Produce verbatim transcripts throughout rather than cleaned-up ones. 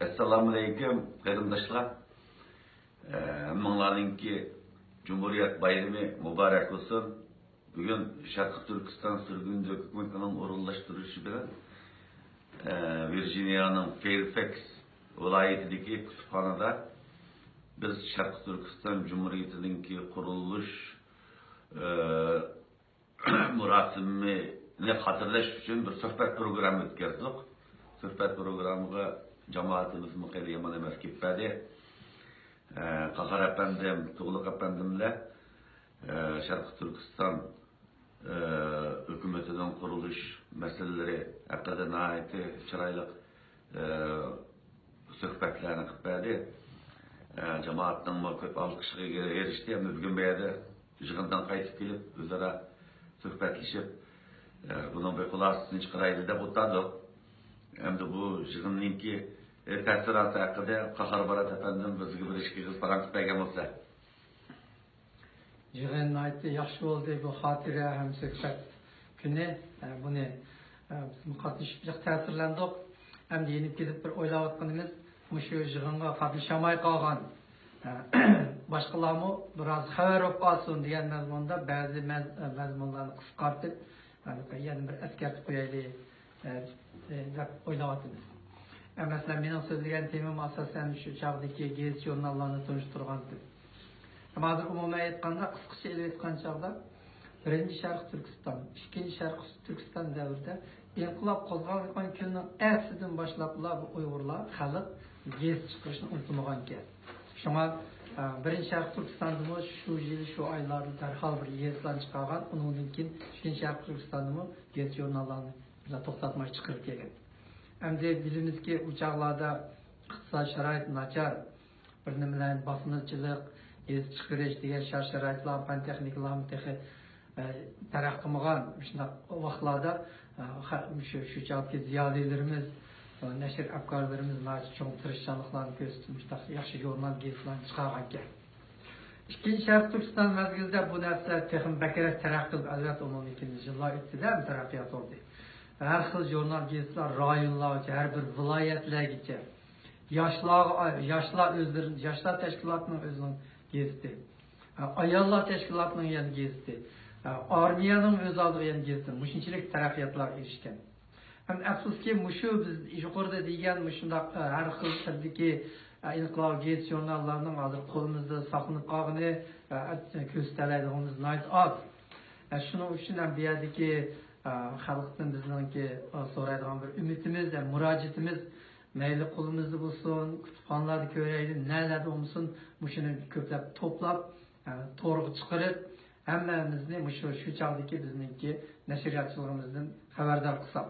ئەسسالامۇئەلەيكۇم، قېرىنداشلار. ئە، ھەممىڭلارنىڭكى جۇمھۇرىيەت بايرىمى مۇبارەك بولسۇن. بۈگۈن شەرقىي تۈركىستان سۈرگۈندە ھۆكۈمىتىنىڭ ئورۇنلاشتۇرۇشى بىلەن، ئە، ۋىرجىنىيانىڭ فېيرفەكس ۋىلايىتىدىكى كۇتۇپخانىدا بىز شەرقىي تۈركىستان جۇمھۇرىيىتىنىڭكى قۇرۇلۇش، ئە، مۇراسىمىنى خاتىرىلەش ئۈچۈن بىر سۆھبەت پروگرامما ئۆتكەزدۇق. سۆھبەت پروگراممىغا جامائىتىمىزمۇ خېلى يامان ئەمەس كېلىپ بەردى. ئە، قاھار ئەپەندىم، تۇغلۇق ئەپەندىملەر، ئە، شەرقىي تۈركىستان، ئە، ھۆكۈمىتىنىڭ قۇرۇلۇش مەسىلىلىرى ھەققىدە ناھايىتى چىرايلىق، ئە، سۆھبەتلەرنى قىلىپ بەردى. ئە، جامائەتنىڭمۇ كۆپ ئالقىشىغا ئېرىشتى. ئەمدى بۈگۈن بۇ يەردە يىغىندىن قايتىپ كېلىپ، ئۆزئارا سۆھبەتلىشىپ، ئە، بۇنىڭ بىر خۇلاسىسىنى چىقىرايلى دەپ ئولتۇردۇق. ئەمدى بۇ يىغىننىڭكى، ئە، تەسىراتى ھەققىدە قاھار بارات ئەپەندىم بىزگە بىر ئىككى ئېغىز پاراڭ قىلىپ بەرگەن بولسا. يىغىن ناھايىتى ياخشى بولدى. بۇ خاتىرە ھەم سۆھبەت كۈنى. ئە، بۇنى، ئە، بىزمۇ قاتنىشىپ جىق تەسىرلەندۇق. ئەمدى يېنىپ كېلىپ بىر ئويلاۋاتقىنىمىز، مۇشۇ يىغىنغا قاتنىشالماي قالغان، ئە، باشقىلارمۇ بىراز خەۋەر بولۇپ قالسۇن دېگەن مەزمۇندا بەزى مەز-، ئە، مەزمۇنلارنى قىسقارتىپ، يەنە بىر ئەسكەرتىپ قويايلى، ئە، ئە، دەپ ئويلاۋاتىمىز. ئە، مەسىلەن، مېنىڭ سۆزلىگەن تېمام ئاساسەن شۇ چاغدىكى گېزىت-ژۇرناللارنى تونۇشتۇرغان تېم. ئەمما ھازىر ئومۇمەن ئېيتقاندا، قىسقىچە ئېلىۋېتقان چاغدا، بىرىنچى شەرقىي تۈركىستان، ئىككىنچى شەرقىي تۈركىستان دەۋرىدە ئىنقىلاب قوزغالغان كۈننىڭ ئەتىسىدىن باشلاپلا بۇ ئۇيغۇرلار خەلق گېزىت چىقىرىشنى ئۇنتۇمىغانىكەن. شۇڭا، ئە، بىرىنچى شەرقىي تۈركىستاندىمۇ شۇ يىل، شۇ ئايلاردا دەرھال بىر گېزىتلارنى چىقارغان، ئۇنىڭدىن كېيىن ئىككىنچى شەرقىي تۈركىستاندىمۇ گېزىت-ژۇرناللارنى بىزلەر توختاتماي چىقىرىپ كەلگەن. ئەمدى بىلىمىزكى، ئۇ چاغلاردا ئىقتىساد شارائىتى ناچار، بىر نېمىلەرنى باسمىچىلىق، يېزىپ چىقىرىش دېگەن شارائىتلار، پەن تېخنىكىلارمۇ تېخى، ئە، تەرەققىي قىلمىغان. مۇشۇنداق ۋاقىتلاردا، ئە، خە-، شۇ، شۇ چاغدىكى زىيالىيلىرىمىز، ئە، نەشر ئەپكارلىرىمىز ناھايىتى چوڭ تىرىشچانلىقلارنى كۆرسىتىپ، مۇشۇنداق ياخشى ژۇرنال، گېزىتلارنى چىقارغانىكەن. ئىككىنچى شەرقىي تۈركىستان مەزگىلىدە بۇ نەرسىلەر تېخىمۇ بەكرەك تەرەققىي قىلىپ، ئەلۋەتتە، ئۇنىڭدىن كېيىن يىللار ئۆتتى-دە، تەرەققىيات بولدى. ھەر خىل ژۇرنال، گېزىتلەر رايونلارغىچە، ھەر بىر ۋىلايەتلەرگىچە، ياشلارغا، ياشلار ئۆزلىرى، ياشلار تەشكىلاتىنىڭ ئۆزىنىڭ گېزىتى، ئاياللار تەشكىلاتىنىڭ يەنە گېزىتى، ئارمىيەنىڭ ئۆز ئالدىغا يەنە گېزىتى، مۇشۇنچىلىك تەرەققىياتلارغا ئېرىشكەن. ھەم ئەپسۇسكى، مۇشۇ بىز يۇقىرىدا دېگەن مۇشۇنداق، ئە، ھەر خىل تۈردىكى، ئە، ئىنقىلاب گېزىت-ژۇرناللارنىڭ ھازىر قولىمىزدا ساقلىنىپ قالغىنى، ئە، ئە، كۆرسىتەلەيدىغىنىمىز ناھايىتى ئاز. ئە، شۇنىڭ ئۈچۈن ھەم بۇ يەردىكى، ئە، خەلقتىن بىزنىڭكى، ئە، سورايدىغان بىر ئۈمىدىمىز ھەم مۇراجىئىتىمىز، مەيلى قولىمىزدا بولسۇن، كۇتۇپخانىلاردا كۆرەيلى، نەلەردە بولمىسۇن، مۇشۇنى كۆپلەپ توپلاپ، ئە، تورغا چىقىرىپ، ھەممىمىزنى مۇشۇ، شۇ چاغدىكى بىزنىڭكى نەشرىياتچىلىقىمىزدىن خەۋەردار قىلساق.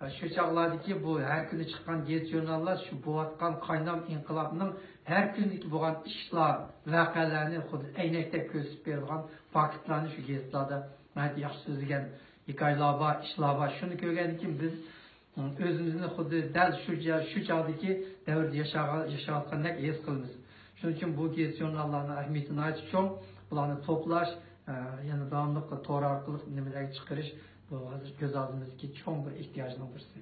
ئە، شۇ چاغلاردىكى بۇ ھەر كۈنى چىققان گېزىت-ژۇرناللار شۇ بولۇۋاتقان قاينام ئىنقىلابنىڭ ھەر كۈندىكى بولغان ئىشلار، ۋەقەلەرنى خۇددى ئەينەكتەك كۆرسىتىپ بېرىدىغان پاكىتلارنى شۇ گېزىتلاردا ناھايىتى ياخشى سۆزلىگەن ھېكايىلار بار، ئىشلار بار. شۇنى كۆرگەندىن كېيىن بىز ئۆزىمىزنى خۇددى دەل شۇ جا-، شۇ چاغدىكى دەۋردە ياشاغان، ياشاۋاتقاندەك ھېس قىلىمىز. شۇنىڭ ئۈچۈن بۇ گېزىت-ژۇرناللارنىڭ ئەھمىيىتى ناھايىتى چوڭ. بۇلارنى توپلاش، ئە، يەنە داۋاملىق تور ئارقىلىق نېمىلەرگە چىقىرىش، بۇ ھازىر كۆز ئالدىمىزدىكى چوڭ بىر ئېھتىياجنىڭ بىرسى.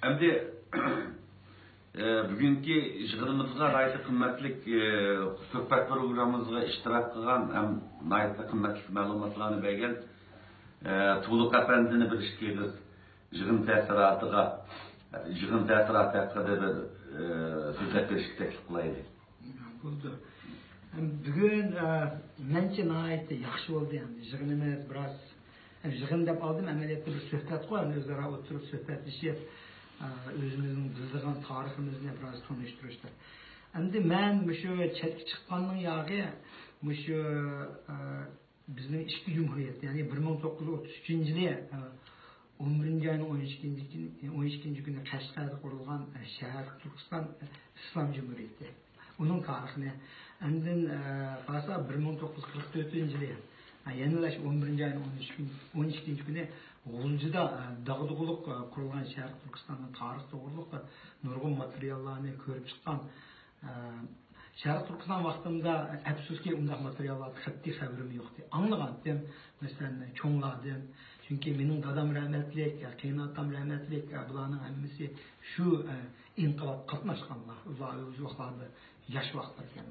ئەمدى، ئە، بۈگۈنكى يىغىنىمىزغا ناھايىتى قىممەتلىك، ئە، سۆھبەت پروگراممىمىزغا ئىشتىراك قىلغان ھەم ناھايىتى قىممەتلىك مەلۇماتلارنى بەرگەن، ئە، تۇغلۇق ئەپەندىنى بىر ئىككى ئېغىز يىغىن تەسىراتىغا، يىغىن تەسىراتى ھەققىدە بىر، ئە، سۆزلەپ بېرىشكە تەكلىپ قىلايلى. بولدى. بۈگۈن، ئە، مەنچە ناھايىتى ياخشى بولدى. يىغىنىمىز بىراز، يىغىن دەپ ئالدىم، ئەمەلىيەتتە بىر سۆھبەتقۇ، يەنى ئۆزئارا ئولتۇرۇپ سۆھبەتلىشىپ، ئە، ئۆزىمىزنىڭ بىلىدىغان تارىخىمىزنى بىراز تونۇشتۇرۇشتۇر. ئەمدى مەن مۇشۇ چەتكە چىققاندىن ياغى مۇشۇ، ئە، بىزنىڭ ئىككى جۇمھۇرىيەت، يەنى بىر مىڭ توققۇز يۈز ئوتتۇز ئۈچىنچى يىلى، ئە، ئون بىرىنچى ئاينىڭ ئون ئىككىنچى كۈنى، ئون ئىككىنچى كۈنى قەشقەردە قۇرۇلغان، ئە، شەرقىي تۈركىستان، ئە، ئىسلام جۇمھۇرىيىتى. ئۇنىڭ تارىخىنى، ئاندىن، ئە، قارىسا، بىر مىڭ توققۇز يۈز قىرىق تۆتىنچى يىلى، ئە، يەنىلا شۇ ئون بىرىنچى ئاينىڭ ئون ئۈچ كۈن، ئون ئىككىنچى كۈنى غۇلجىدا، ئە، داغدۇغىلىق، ئە، قۇرۇلغان شەرقىي تۈركىستاننىڭ تارىخى توغرۇلۇق، ئە، نۇرغۇن ماتېرىياللارنى كۆرۈپ چىققان. ئە، شەرقىي تۈركىستان ۋاقتىمدا، ئەپسۇسكى، ئۇنداق ماتېرىياللاردىن قەتئىي خەۋىرىم يوقتى. ئاڭلىغانتىم، مەسىلەن، چوڭلاردىن، چۈنكى مېنىڭ دادام رەھمەتلىك، قېيىنئاتام رەھمەتلىك، بۇلارنىڭ ھەممىسى شۇ ئىنقىلاب قاتناشقانلار. ئۇلار ئۆز ۋاقتىدا ياش ۋاقىتلار ئىكەن.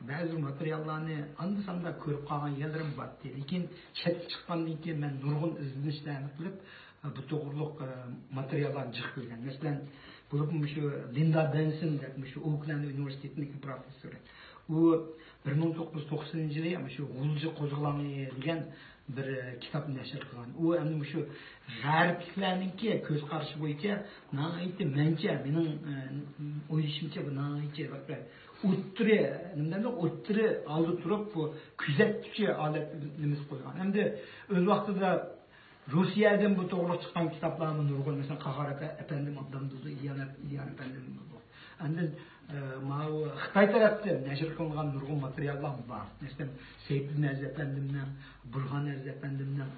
بەزى ماتېرىياللارنى ئاندا-ساندا كۆرۈپ قالغان يەرلىرىم بارتتى. لېكىن چەتكە چىققاندىن كېيىن مەن نۇرغۇن ئىزدىنىشلەرنى قىلىپ، بۇ توغرۇلۇق ماتېرىياللارنى جىق كۆرگەن. مەسىلەن، بولۇپمۇ مۇشۇ لىندا بەنسون دەپ، مۇشۇ ئوكلاند ئۇنىۋېرسىتېتىنىڭ پروفېسسورى. ئۇ بىر مىڭ توققۇز يۈز توقسىنىنچى يىلى مۇشۇ غۇلجا قوزغىلاڭى دېگەن بىر، ئە، كىتابنى نەشر قىلغان. ئۇ ئەمدى مۇشۇ غەربلىكلەرنىڭكى كۆز قارىشى بويىچە ناھايىتى، مەنچە، مېنىڭ، ئە، ئويلىشىمچە، بۇ ناھايىتى بىر ئوتتۇرا، نېمە دەيمىز، ئوتتۇرا ئالدى تۇرۇپ، بۇ كۆزەتكۈچى ھالەت نېمىسى قويغان. ئەمدى ئۆز ۋاقتىدا روسىيەدىن بۇ توغرىلىق چىققان كىتابلارمۇ نۇرغۇن، مەسىلەن، قاھار ئەپەندىم ئابدۇمدۇزى، ئىليان ئەپ-، ئىليان ئەپەندىم بۇ. ئاندىن، ئە، ماۋۇ خىتاي تەرەپتىن نەشر قىلىنغان نۇرغۇن ماتېرىياللار بار. مەسىلەن، سەيپىدىن ئەزىز ئەپەندىمنىڭ، بۇرھان ئەزىز ئەپەندىمنىڭ،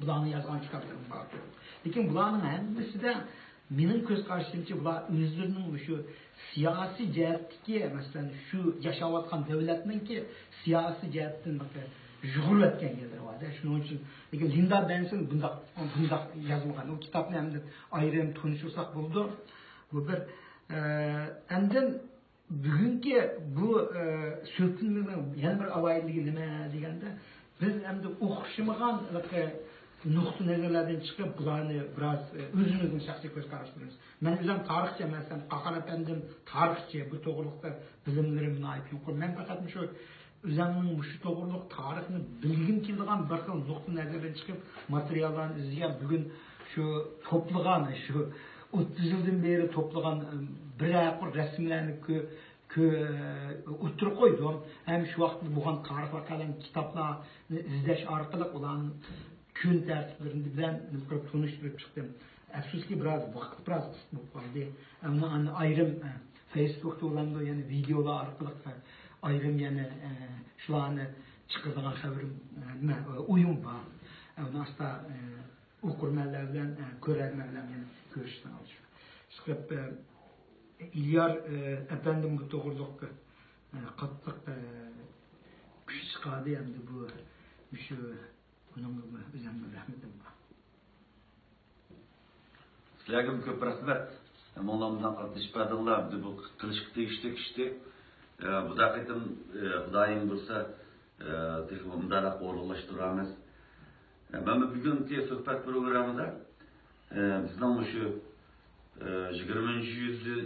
بۇلارنىڭ يازغان كىتابلىرى بار. لېكىن بۇلارنىڭ ھەممىسىدە مېنىڭ كۆز قارىشىمچە، بۇلار ئۆزلىرىنىڭ مۇشۇ سىياسىي جەھەتتىكى، مەسىلەن، شۇ ياشاۋاتقان دۆلەتنىڭكى سىياسىي جەھەتتىن يۇغۇرۇۋەتكەن يەرلىرى بار-دە. شۇنىڭ ئۈچۈن، لېكىن لىندا بەنسون بۇنداق، بۇنداق يازمىغان. ئۇ كىتابنى ئەمدى ئايرىم تونۇشتۇرساق بولىدۇ. بۇ بىر، ئە، ئاندىن بۈگۈنكى بۇ، ئە، سۆھبىتىمىزنىڭ يەنە بىر ئالاھىدىلىكى نېمە دېگەندە، بىز ئەمدى ئوخشىمىغان نۇقتىئى نەزەرلەردىن چىقىپ، بۇلارنى بىراز، ئە، ئۆزىمىزنىڭ شەخسىي كۆز قاراشلىرىمىز. مەن ئۆزۈم تارىخچى، مەسىلەن، قاھار ئەپەندىم تارىخچى، بۇ توغرىلىقتا بىلىملىرىم ناھايىتى يۇقىرى. مەن پەقەت مۇشۇ ئۆزۈمنىڭ مۇشۇ توغرىلىق تارىخنى بىلگۈم كېلىدىغان بىر خىل نۇقتىئى نەزەردىن چىقىپ ماتېرىياللارنى ئىزدىگەن. بۈگۈن شۇ توپلىغان، شۇ ئوتتۇز يىلدىن بېرى توپلىغان، ئىم، بىرەر قۇر رەسىملەرنى كۆ-، كۆ-، ئوتتۇرىغا قويدۇم. ھەم شۇ ۋاقىتتا بولغان تارىخ ۋەقەلەرنى، كىتابلارنى ئىزدەش ئارقىلىق ئۇلارنىڭ كۈن تەرتىپلىرى بىلەن بىر تونۇشتۇرۇپ چىقتىم. ئەپسۇسكى، بىراز ۋاقىت بىراز قىس بولۇپ قالدى. ئەمما ئاندىن ئايرىم، ئە، فېيسبۇكتا بولامدۇ، يەنە ۋىدېئولار ئارقىلىق، ئە، ئايرىم يەنە، ئە، شۇلارنى چىقىرىدىغان خەۋىرىم، ئە، نېمە، ئە، ئويۇم بار. ئە، ئۇنى ئاستا، ئە، ئوقۇرمەنلەر بىلەن، ئە، كۆرەرمەنلەر بىلەن يەنە كۆرۈشۈشنى ئالدى. ئىشقىلىپ، ئە، ئىليار، ئە، ئەپەندىم بۇ توغرىلىق، ئە، قاتتىق، ئە، كۈچ چىقاردى. ئەمدى بۇ، مۇشۇ ئۇنىڭغىمۇ ئۆزۈمنىڭ رەھمىتىم بار. سىلەرگىمۇ كۆپ رەھمەت. ھەممىڭلار مۇنداق قاتنىشىپ بەردىڭلار. ئەمدى بۇ قىلىشقا تېگىشلىك ئىشتى. ئە، بۇدا قېتىم، ئە، خۇدايىم بۇيرۇسا، ئە، تېخىمۇ مۇنداقراق ئورۇنلاشتۇرارمىز. ئە، مەن بۈگۈنكى سۆھبەت پروگراممىدا، ئە، بىزنىڭ مۇشۇ، ئە، يىگىرمىنچى يۈز يىل،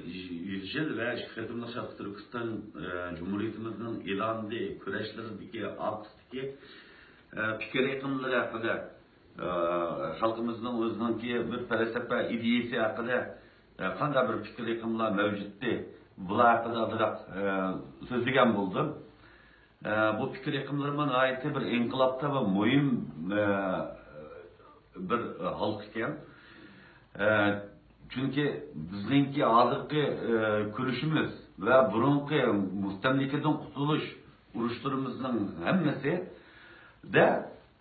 يۈز يىل ۋە ئىككى قېتىملىق شەرقىي تۈركىستان، ئە، جۇمھۇرىيىتىمىزنىڭ ئېلانىدى، كۈرەشلىرىدىكى ئارقىسىدىكى، ئە، پىكىر ئېقىملىرى ھەققىدە، ئە، خەلقىمىزنىڭ ئۆزىنىڭكى بىر پەلسەپە ئىدىيىسى ھەققىدە، ئە، قانداق بىر پىكىر ئېقىملار مەۋجۇتتى، بۇلار ھەققىدە ئازراق، ئە، سۆزلىگەن بولدۇم. ئە، بۇ پىكىر ئېقىملىرىمۇ ناھايىتى بىر ئىنقىلابتا ۋە مۇھىم، ئە، بىر ھالقا ئىكەن. ئە، چۈنكى بىزنىڭكى ھازىرقى، ئە، كۈرىشىمىز ۋە بۇرۇنقى مۇستەملىكىدىن قۇتۇلۇش ئۇرۇشلىرىمىزنىڭ ھەممىسىدە،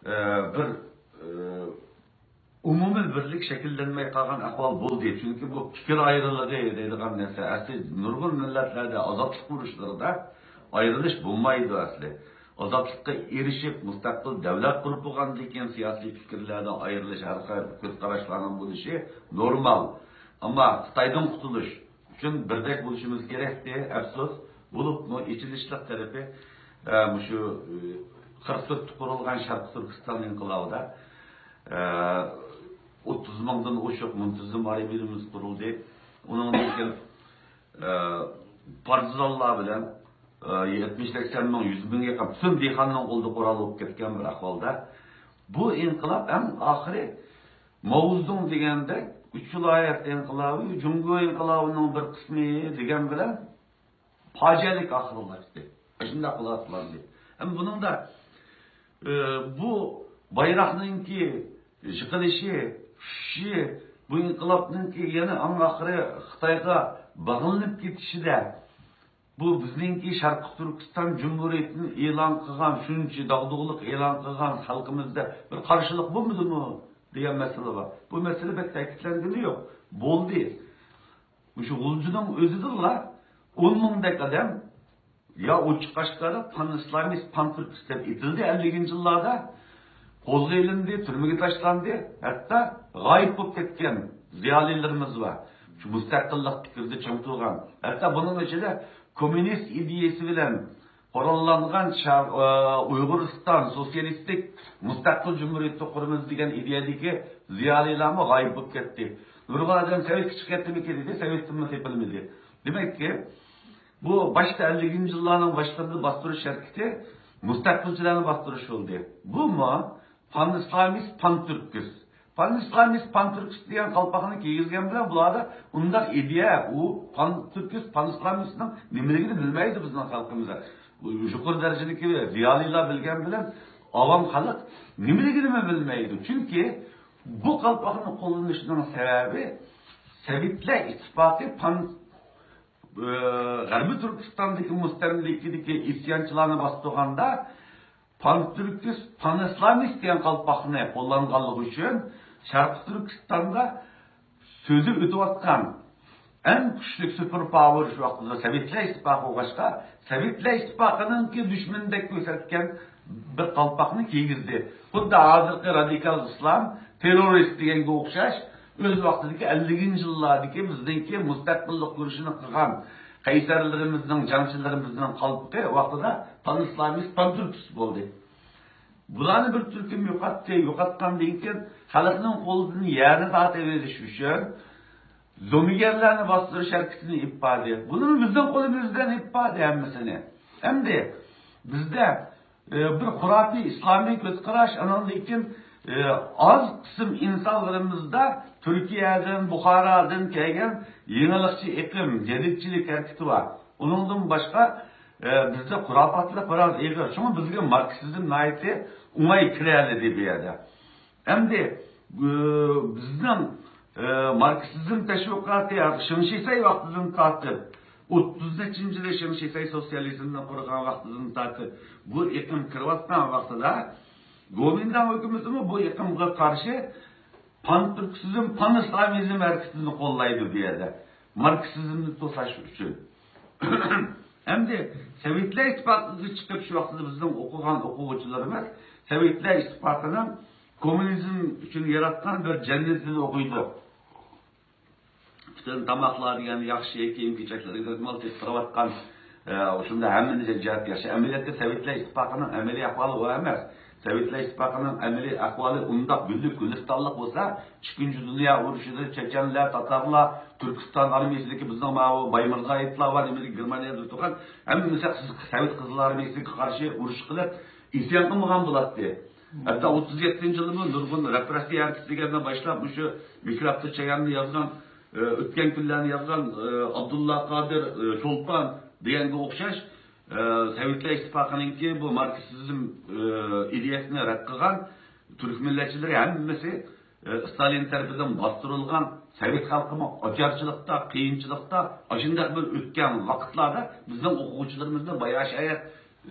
ئە، بىر، ئە، ئومۇمىي بىرلىك شەكىللەنمەي قالغان ئەھۋال بولدى. چۈنكى بۇ پىكىر ئايرىلىقى دەيدىغان نەرسە ئەسلى نۇرغۇن مىللەتلەردە ئازادلىق ئۇرۇشلىرىدا ئايرىلىش بولمايدۇ ئەسلى. ئازادلىققا ئېرىشىپ، مۇستەقىل دۆلەت قۇرۇپ بولغاندىن كېيىن سىياسىي پىكىرلەردە ئايرىلىش، ھەر خىل كۆز قاراشلارنىڭ بولۇشى نورمال. ئەمما خىتايدىن قۇتۇلۇش ئۈچۈن بىردەك بولۇشىمىز كېرەكتى، ئەپسۇس. بولۇپمۇ ئېچىنىشلىق تەرىپى، ئە، مۇشۇ، ئە، قىرىق تۆتتە قۇرۇلغان شەرقىي تۈركىستان ئىنقىلابىدا، ئە، ئوتتۇز مىڭدىن ئوشۇق مۇنتىزىم ئارمىيىمىز قۇرۇلدى. ئۇنىڭدىن كېيىن، ئە، پارتىزانلار بىلەن، ئە، يەتمىش، سەكسەن مىڭ، يۈز مىڭغا يېقىن پۈتۈن دېھقاننىڭ قولىدا قورال بولۇپ كەتكەن بىر ئەھۋالدا، بۇ ئىنقىلاب ئەڭ ئاخىرى ماۋزېدۇڭ دېگەندەك ئۈچ ۋىلايەت ئىنقىلابى جۇڭگو ئىنقىلابىنىڭ بىر قىسمى دېگەن بىلەن پاجىئەلىك ئاخىرلاشتى. شۇنداق خۇلاسىلاندى. ئەمما بۇنىڭدا، ئى، بۇ بايراقنىڭكى يىقىلىشى، چۈشۈشى، بۇ ئىنقىلابنىڭكى يەنە ئەڭ ئاخىرى خىتايغا باغلىنىپ كېتىشىدە، بۇ بىزنىڭكى شەرقىي تۈركىستان جۇمھۇرىيىتىنى ئېلان قىلغان، شۇنچە داغدۇغىلىق ئېلان قىلغان خەلقىمىزدە بىر قارشىلىق بولمىدىمۇ دېگەن مەسىلە بار. بۇ مەسىلە بەك تەكىتلەنگىنى يوق. بولدى. مۇشۇ غۇلجىنىڭ ئۆزىدىنلا ئون مىڭدەك ئادەم يا ئوچۇق ئاشكارا پان ئىسلامىست، پان تۈركىست دەپ ئېتىلدى ئەللىكىنچى يىللاردا. قولغا ئېلىندى، تۈرمىگە تاشلاندى، ھەتتا غايىب بولۇپ كەتكەن زىيالىيلىرىمىز بار. شۇ مۇستەقىللىق پىكرىدە چىڭ تۇرغان، ھەتتا بۇنىڭ ئىچىدە كوممۇنىست ئىدىيەسى بىلەن قوراللانغان شەر-، ئە، ئۇيغۇرىستان سوتسىيالىستىك مۇستەقىل جۇمھۇرىيىتى قۇرىمىز دېگەن ئىدىيەدىكى زىيالىيلارمۇ غايىب بولۇپ كەتتى. نۇرغۇن ئادەم سوۋېتكە چىقىپ كەتتىمىكىن دېدى، سوۋېتتىنمۇ تېپىلمىدى. دېمەككى، بۇ باشتا ئەللىكىنچى يىللارنىڭ باشلىرىدا باستۇرۇش ھەرىكىتى مۇستەقىلچىلارنى باستۇرۇش بولدى. بۇمۇ پان ئىسلامىست، پان تۈركىست. پان ئىسلامىست، پان تۈركىست دېگەن قالپاقنى كىيگۈزگەن بىلەن بۇلاردا ئۇنداق ئىدىيە، ئۇ پان تۈركىست، پان ئىسلامىستنىڭ نېمىلىكىنى بىلمەيدۇ بىزنىڭ خەلقىمىز. بۇ يۇقىرى دەرىجىدىكى زىيالىيلار بىلگەن بىلەن ئاۋام خەلق نېمىلىكىنىمۇ بىلمەيدۇ. چۈنكى بۇ قالپاقنى قوللىنىشنىڭ سەۋەبى سوۋېتلار ئىتتىپاقى پان ئى، غەربىي تۈركىستاندىكى مۇستەملىكىدىكى ئىسيانچىلارنى باستۇرغاندا، پانتۈركىست، پانئىسلامىست دېگەن قالپاقنى قوللانغانلىقى ئۈچۈن، شەرقىي تۈركىستاندا سۆزى ئۆتۈۋاتقان ئەڭ كۈچلۈك سۇپېر پاۋېر شۇ ۋاقتىدا سوۋېتلار ئىتتىپاقى بولغاچقا، سوۋېتلار ئىتتىپاقىنىڭكى دۈشمىنىدەك كۆرسەتكەن بىر قالپاقنى كىيگۈزدى. خۇددى ھازىرقى رادىكال ئىسلام، تېررورىست دېگەنگە ئوخشاش، ئۆز ۋاقتىدىكى ئەللىكىنچى يىللاردىكى بىزنىڭكى مۇستەقىللىق كۈرىشىنى قىلغان قەيسەرلىرىمىزنىڭ، جەڭچىلىرىمىزنىڭ قالپىقى ۋاقتىدا پانئىسلامىست، پانتۈركىست بولدى. بۇلارنى بىر تۈركۈم يوقاتتى، يوقاتقاندىن كېيىن خەلقنىڭ قولىدىن يەرنى تارتىۋېلىش ئۈچۈن زومىگەرلەرنى باستۇرۇش ھەرىكىتىنى ئېلىپ باردى. بۇنى بىزنىڭ قولىمىزدىن ئېلىپ باردى ھەممىسىنى. ئەمدى بىزدە ئى، بىر خۇراپىي ئىسلامىي كۆز قاراش، ئانىڭدىن كېيىن، ئى، ئاز قىسىم ئىنسانلىرىمىزدا تۈركىيەدىن، بۇخارادىن كەلگەن يېڭىلىقچى ئېقىم، جەدىدچىلىك ھەرىكىتى بار. ئۇنىڭدىن باشقا، ئى، بىزدە خۇراپاتلىق بىراز ئېغىر. شۇڭا بىزگە ماركسىزم ناھايىتى ئوڭاي كىرەلىدى بۇ يەردە. ئەمدى، ئى، بىزنىڭ، ئى، ماركسىزم تەشۋىقاتى شېڭ شىسەي ۋاقتىدىن تارتىپ، ئوتتۇز نەچچىنچى يىلى شېڭ شىسەي سوتسىيالىزمنى قۇرغان ۋاقتىدىن تارتىپ بۇ ئېقىم كىرىۋاتقان ۋاقتىدا، گومىنداڭ ھۆكۈمىتىمۇ بۇ ئېقىمغا قارشى پانتۈركسىزم، پانئىسلامىزم ھەرىكىتىنى قوللايدۇ بۇ يەردە. ماركسىزمنى توساش ئۈچۈن. ئەمدى سوۋېتلار ئىتتىپاقىغا چىقىپ، شۇ ۋاقتىدا بىزنىڭ ئوقۇغان ئوقۇغۇچىلىرىمىز سوۋېتلار ئىتتىپاقىنىڭ كوممۇنىزم ئۈچۈن ياراتقان بىر جەننىتىنى ئوقۇيدۇ. پۈتۈن تاماقلار دېگەن ياخشى كىيىم-كېچەكلەرگە مال تېپىپ تۇرۇۋاتقان، ئە، شۇنداق ھەممە جەھەتتە ياخشى. ئەمەلىيەتتە سوۋېتلار ئىتتىپاقىنىڭ ئەمەلىي ئەھۋالى ئۇ ئەمەس. سوۋېتلار ئىتتىپاقىنىڭ ئەمەلىي ئەھۋالى ئۇنداق گۈللۈك گۈلىستانلىق بولسا، ئىككىنچى دۇنيا ئۇرۇشىدا چېچەنلەر، تاتارلار، تۈركىستان ئارمىيەسىدىكى بىزنىڭ ماۋۇ بايمۇرزايىتلار بار، نېمىدىكى گېرمانىيەدە تۇرغان، ھەممىسى سوۋېت قىزىل ئارمىيەسىگە قارشى ئۇرۇش قىلىپ، ئىسيان قىلمىغان بولاتتى. ھەتتا ئوتتۇز يەتتىنچى يىلىمۇ نۇرغۇن رېپرېسسىيە ھەرىكىتى دېگەندىن باشلاپ، مۇشۇ مىكرابتا چاياننى يازغان، ئۆتكەن كۈنلەرنى يازغان، ئابدۇللا قادىر، چولپان دېگەنگە ئوخشاش، سوۋېتلار ئىتتىپاقىنىڭكى بۇ ماركسىزم ئىدىيەسىنى رەت قىلغان تۈرك مىللەتچىلىرى ھەممىسى، ستالىن تەرىپىدىن باستۇرۇلغان، سوۋېت خەلقىمۇ ئاچارچىلىقتا، قىيىنچىلىقتا، ئاشۇنداق بىر ئۆتكەن ۋاقىتلاردا بىزنىڭ ئوقۇغۇچىلىرىمىزنى باياشايەت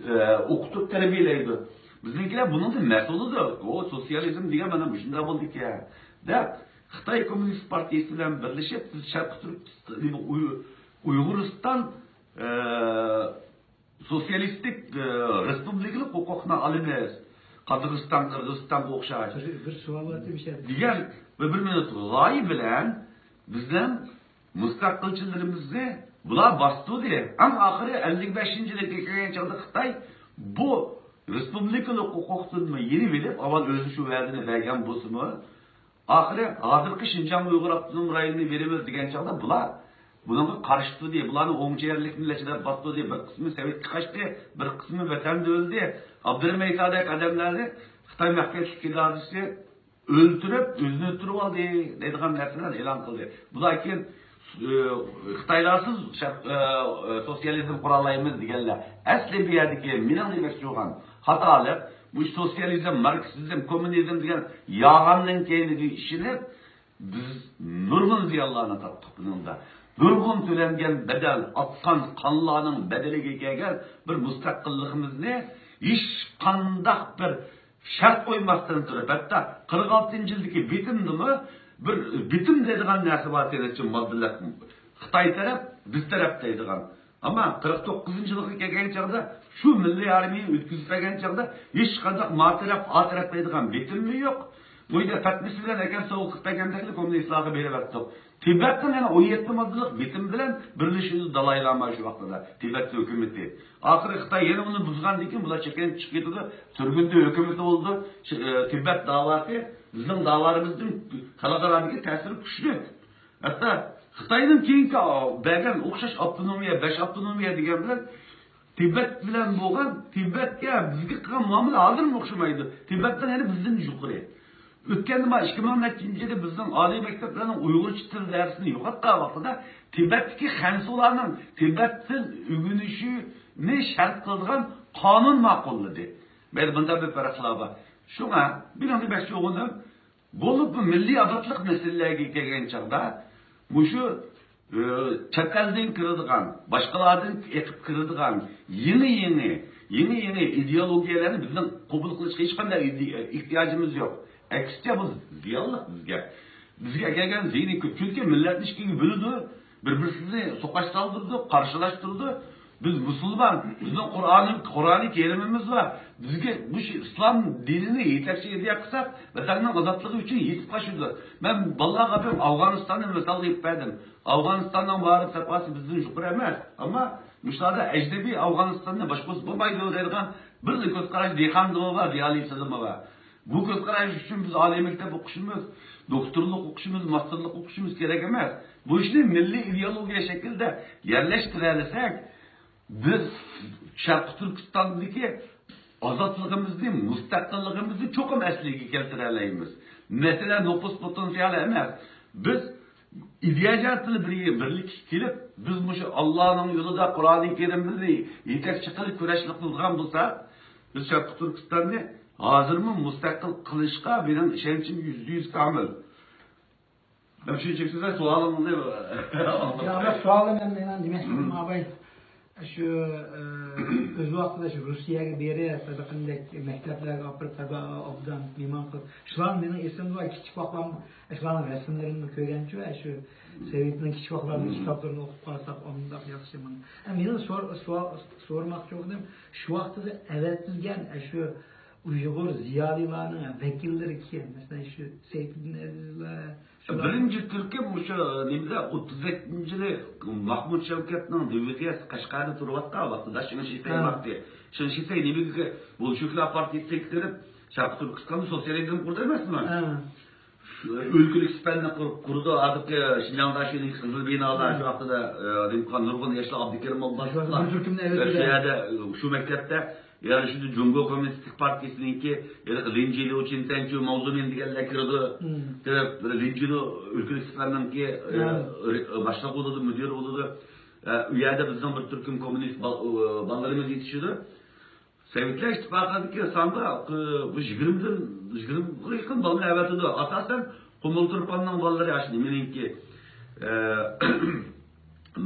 ئوقۇتۇپ تەربىيەلەيدۇ. بىزنىڭكىلەر بۇنىڭدىن مەسئۇل ئىدى. ئۇ سوتسىيالىزم دېگەن مانا مۇشۇنداق بولىدىكەن، دەپ، خىتاي كوممۇنىست پارتىيىسى بىلەن بىرلىشىپ، بىز شەرقىي تۈركىستان، ئۇي-، ئۇيغۇرىستان، ئە، سوتسىيالىستىك، ئە، رېسپۇبلىكىلىق ھوقۇقنى ئالىمىز. قازاقىستان، قىرغىزىستانغا ئوخشاش. بىر، بىر سوئال بار ئىدى، بىر شەرت. دېگەن بىر، بىر مىنۇت غايە بىلەن بىزنىڭ مۇستەقىلچىلىرىمىزنى بۇلار باستۇردى. ئەڭ ئاخىرى ئەللىك بەشىنچى يىلى كەلگەن چاغدا خىتاي بۇ رېسپۇبلىكىلىق ھوقۇقتىن يېنىۋېلىپ، ئاۋۋال ئۆزى شۇ ۋەدىنى بەرگەن بولسىمۇ، ئاخىرى ھازىرقى شىنجاڭ ئۇيغۇر ئاپتونوم رايونىنى بېرىمىز دېگەن چاغدا بۇلار بۇنىڭغا قارشى تۇردى. بۇلارنى ئوڭچە يەرلىك مىللەتچىلەر باستۇردى. بىر قىسمى سوۋېتكە قاچتى، بىر قىسمى ۋەتەندە ئۆلدى. ئابدۇرېھىم ئەيسادەك ئادەملەرنى خىتاي مەخپىيەتلىك ئىدارىسى ئۆلتۈرۈپ، ئۆزىنى ئۆلتۈرۈۋالدى دەيدىغان نەرسىلەرنى ئېلان قىلدى. بۇلار كېيىن، ئى، خىتايلارسىز شەرق-، ئى، ئى، سوتسىيالىزم قۇرالايمىز دېگەنلەر. ئەسلى بۇ يەردىكى مېنىڭ دېمەكچى بولغان خاتالىق، بۇ سوتسىيالىزم، ماركسىزم، كوممۇنىزم دېگەن يالغاندىن كەينىگە ئىشىنىپ، بىز نۇرغۇن زىيانلارنى تارتتۇق بۇنىڭدا. نۇرغۇن تۆلەنگەن بەدەل، ئاتقان قانلارنىڭ بەدىلىگە كەلگەن بىر مۇستەقىللىقىمىزنى ھېچقانداق بىر شەرت قويماستىن تۇرۇپ، ھەتتا قىرىق ئالتىنچى يىلدىكى بىتىمدىمۇ بىر بىتىم دەيدىغان نەرسە بار، سەنەتچى ماددىلىق خىتاي تەرەپ، بىز تەرەپ دەيدىغان. ئەمما قىرىق توققۇزىنچى يىلغا كەلگەن چاغدا شۇ مىللىي ئارمىيە ئۆتكۈزۈپ بەرگەن چاغدا ھېچقانداق ما تەرەپ، ئا تەرەپ دەيدىغان بېتىممۇ يوق. بۇ يەردە پەتنىسى بىلەن ئەكەم سوۋغا قىلىپ بەرگەندەكلا كوممۇنىستلارغا بېرىۋەتتۇق. تىبەتنىڭ يەنە ئون يەتتە ماددىلىق بېتىم بىلەن بىرلىشىدۇ دالاي لاما شۇ ۋاقتىدا، تىبەت ھۆكۈمىتى. ئاخىرى خىتاي يەنە ئۇنى بۇزغاندىن كېيىن بۇلار چېكىنىپ چىقىپ كېتىدۇ، تۈرگۈندە ھۆكۈمىتى بولىدۇ. شۇ، ئى، تىبەت داۋاسى بىزنىڭ داۋالىرىمىزدىن خەلقئارادىكى تەسىرى كۈچلۈك. ھەتتا خىتاينىڭ كېيىنكى بەرگەن ئوخشاش ئاپتونومىيە، بەش ئاپتونومىيە دېگەن بىلەن تىبەت بىلەن بولغان، تىبەتكە بىزگە قىلغان مۇئامىلە ھازىرمۇ ئوخشىمايدۇ. تىبەتنىڭ يەنە بىزدىن يۇقىرى. ئۆتكەندە ما ئىككى مىڭ نەچچىنچى يىلى بىزنىڭ ئالىي مەكتەپلەرنىڭ ئۇيغۇرچە تىل دەرسىنى يوقاتقان ۋاقتىدا تىبەتتىكى خەنزۇلارنىڭ تىبەت تىل ئۆگىنىشىنى شەرت قىلىدىغان قانۇن ماقۇللىدى. مەيلى، بۇنداق بىر پەرقلەر بار. شۇڭا مېنىڭ دېمەكچى بولغىنىم، بولۇپمۇ مىللىي ئازادلىق مەسىلىلەرگە كەلگەن چاغدا مۇشۇ، ئى، چەت ئەلدىن كىرىدىغان، باشقىلاردىن ئېقىپ كىرىدىغان يېڭى، يېڭى، يېڭى، يېڭى ئىدېئولوگىيەلەرنى بىزنىڭ قوبۇل قىلىشقا ھېچقانداق ئىدى-، ئېھتىياجىمىز يوق. ئەكسىچە، بۇ زىيانلىق بىزگە. بىزگە كەلگەن زىيىنى كۆپ. چۈنكى مىللەتنى ئىككىگە بۆلىدۇ، بىر-بىرسىنى سوقۇشتۇرىدۇ، قارشىلاشتۇرىدۇ. بىز مۇسۇلمان، بىزنىڭ قۇرئانى، قۇرئانى كەرىمىمىز بار. بىزگە مۇشۇ ئىسلام دىنىنى يېتەكچى ئىدىيە قىلساق، ۋەتەننىڭ ئازادلىقى ئۈچۈن يېتىپ قالىشىدۇ. مەن بالىلارغا بىر ئافغانىستاننى مىسال قىلىپ بەردىم. ئافغانىستاننىڭ مائارىپ ساپاسى بىزدىن يۇقىرى ئەمەس، ئەمما مۇشۇلاردا ئەجنەبىي ئافغانىستاننى باشقۇرسا بولمايدۇ دەيدىغان بىرلا كۆز قاراش دېھقاندىمۇ بار، رېئالىستىدىمۇ بار. بۇ كۆز قاراش ئۈچۈن بىز ئالىي مەكتەپ ئوقۇشىمىز، دوكتورلۇق ئوقۇشىمىز، ماستېرلىق ئوقۇشىمىز كېرەك ئەمەس. بۇ ئىشنى مىللىي ئىدېئولوگىيە شەكلىدە يەرلەشتۈرەلىسەك، بىز شەرقىي تۈركىستاندىكى ئازادلىقىمىزنى، مۇستەقىللىقىمىزنى چوقۇم ئەسلىگە كەلتۈرەلەيمىز. مەسىلە نوپۇس پوتېنسىيالى ئەمەس. بىز ئىدىيە جەھەتتىن بىر-، بىرلىككە كېلىپ، بىز مۇشۇ ئاللانىڭ يولىدا قۇرئانى كەرىمنى يېتەكچى قىلىپ كۈرەش قىلىدىغان بولساق، بىز شەرقىي تۈركىستاننى ھازىرمۇ مۇستەقىل قىلىشقا مېنىڭ ئىشەنچىم يۈزدە يۈز كامىل. مەن شۇنچىلىك سۆزلەپ سوئالىڭىزنى يا، مەن سوئالىم، مەن، مېنىڭ دېمەكچىم، ئاباي، شۇ، ئە، ئۆز ۋاقتىدا شۇ روسىيەگە بېرىپ، ھېلىقىندەك مەكتەپلەرگە ئاپىرىپ، تازا ئوبدان مېھمان قىلىپ، شۇلار مېنىڭ ئېسىمدە بار، كىچىك ۋاقلام، شۇلارنىڭ رەسىملىرىنى كۆرگەنچۇ، شۇ سوۋېتنىڭ كىچىك ۋاقلارنىڭ كىتابلىرىنى ئوقۇپ قالساق، ئانداق ياخشى. مانا، ئە، مېنىڭ سور-، سوئال، سورىماقچى بولغىنىم، شۇ ۋاقتىدا ئەۋەتىلگەن، ئە، شۇ ئۇيغۇر زىيالىيلارنىڭ ۋەكىللىرى كىم؟ مەسىلەن، شۇ سەيپىدىن ئەزىزلەر، شۇلار. بىرىنچى تۈركۈم مۇشۇ نېمىدە، ئوتتۇز يەتتىنچى يىلى ماھمۇد شەۋكەتنىڭ دىۋىزىيەسى قەشقەردە تۇرۇۋاتقان ۋاقتىدا شېڭ شىسەي ھە. باردى. شېڭ شىسەي نېمىگە، بولشېۋىكلار پارتىيىسىگە كىرىپ، شەرقىي تۈركىستاندا سوتسىيالىزم قۇردى ئەمەسمۇ؟ ھە. شۇ ئۆلكىلىك سىپەتنى قۇرۇپ، قۇرىدۇ. ھازىرقى شىنجاڭدا شۇ قىزىل بىنالار، ھە. شۇ ۋاقتىدا، ئە، نېمە قىلغان نۇرغۇن ياشلار ئابدۇكېرىم شۇ ۋاقتىدا ئابدۇللا بىر تۈركۈمنى ئەۋەتتى. شۇ يەردە، شۇ مەكتەپتە يەنى شۇ جۇڭگو كوممۇنىستىك پارتىيىسىنىڭكى، ھېلىقى لىن جىلۇ، چىن سەنچۇ، ماۋ زېمىن دېگەنلەر كىرىدۇ. مم. دەپ، لىن جىلۇ ئۆلكىلىك سىپەتنىڭكى، ئە، مم. رى-، باشلىقى بولىدۇ، مۇدىرى بولىدۇ. ئە، ئۇ يەردە بىزنىڭ بىر تۈركۈم كوممۇنىست بال-، ئۇ، بالىلىرىمىز يېتىشىدۇ. سوۋېتلار ئىتتىپاقىدىكى ساندا، ئە، بۇ يىگىرمىدىن، يىگىرمىگە يېقىن بالىنى ئەۋەتىدۇ. ئاساسەن، قۇمۇل تۇرپاننىڭ بالىلىرى، ئاشۇ نېمىنىڭكى، ئە،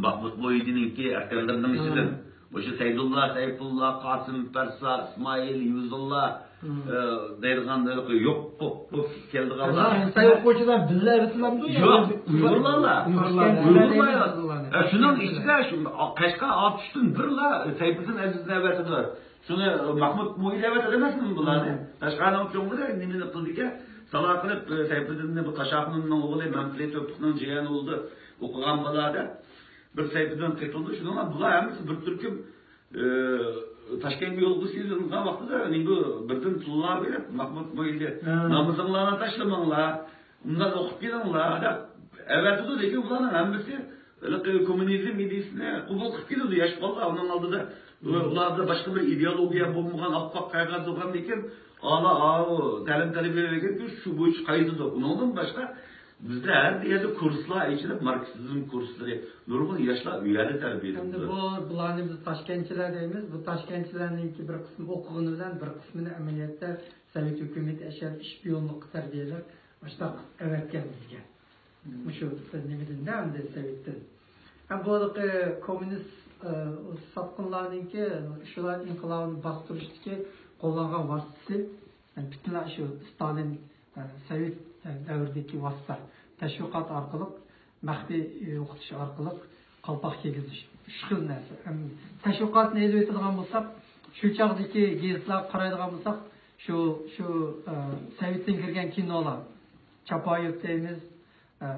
مەھمۇت مۇھىدىنىڭكى ئەسكەرلىرىنىڭ ئىچىدىن. مم. مۇشۇ سەيدۇللا، سەيپۇللا، قاسىم، پەرسا، ئىسمائىل، ھېۋزۇللا، مم. ئە، دەيدىغان يوق، يوق، يوق، يوق كەلدىغانلار. خىتاي ئوقۇغۇچىلار بىللە ئەۋېتىلەمدۇ يا؟ يوق، ئۇيغۇرلارلا. ئۇيغۇرلار. ئۇيغۇرلار. ئە، شۇنىڭ ئىچىدە شۇ قەشقەر ئاتۇشتىن بىرلا سەيپىدىن ئەزىزنى ئەۋەتىدۇ. شۇنى مەھمۇت مۇھىت ئەۋەتىدۇ ئەمەسمۇ بۇلارنى؟ مم. قەشقەرنىڭ چوڭلىرى نېمىنى قىلدىكەن؟ سالاقىلىپ، ئە، سەيپىدىننى بۇ تاشاخۇنۇمنىڭ ئوغلى مەمتىلى تۆپلۈقنىڭ جىيەنى بولدى. ئوقۇغان بالا دەپ. بىر سەھىپىدىن قېتىلدى. شۇنىڭ بىلەن بۇلار ھەممىسى بىر تۈركۈم، ئى، تاشكەنتكە يولغا سېلىنغان ۋاقتىدا، نېمە، بىردىن تىللا بېرىپ، مەھمۇت مۇھىدى، ھە. نامىزىڭلارنى تاشلىماڭلار، ئۇنداق ئوقۇپ كېلىڭلار دەپ ئەۋەتىدۇ. لېكىن بۇلارنىڭ ھەممىسى ھېلىقى كوممۇنىزم ئىدىيىسىنى قوبۇل قىلىپ كېلىدۇ. ياش بالىلار ئۇنىڭ ئالدىدا، ھە. ئۇلاردا باشقا بىر ئىدېئولوگىيە بولمىغان، ئاپئاق قەغەز بولغاندىن كېيىن، ئالا، ئاۋۇ، تەلىم تەربىيە بەرگەنكى شۇ بويىچە قايتىدۇ. ئۇنىڭدىن باشقا بىزدە ھەر يەردە كۇرسلار ئېچىلىپ، ماركسىزم كۇرسلىرى، نۇرغۇن ياشلار ئۇ يەردە تەربىيەلىنىدۇ. ئەمدى بۇ، بۇلارنى بىز تاشكەنتچىلەر دەيمىز. بۇ تاشكەنتچىلەرنىڭكى بىر قىسمى ئوقۇغىنى بىلەن بىر قىسمىنى ئەمەلىيەتتە سوۋېت ھۆكۈمىتى ئەشەددىي شپىيونلۇققا تەربىيەلەپ، ئاشۇنداق ئەۋەتكەن بىزگە. مم. مۇشۇ نېمىدىن-دە، ئەمدى سوۋېتتىن. ھەم بۇ ھېلىقى كوممۇنىست، ئە، ساتقىنلارنىڭكى، شۇلار ئىنقىلابىنى باستۇرۇشتىكى قوللانغان ۋاسىتىسى، يەنى پۈتۈنلەي شۇ ستالىن، ئە، سوۋېت، ئە، دەۋرىدىكى ۋاسىتە، تەشۋىقات ئارقىلىق، مەخپىي يوقىتىش ئارقىلىق قالپاق كىيگۈزۈش. ئۈچ خىل نەرسە. ئەم، تەشۋىقاتنى ئېلىۋېتىدىغان بولساق، شۇ چاغدىكى گېزىتلەرگە قارايدىغان بولساق، شۇ، شۇ، ئە، سوۋېتتىن كىرگەن كىنولار، چاپايېۋ دەيمىز، ئە،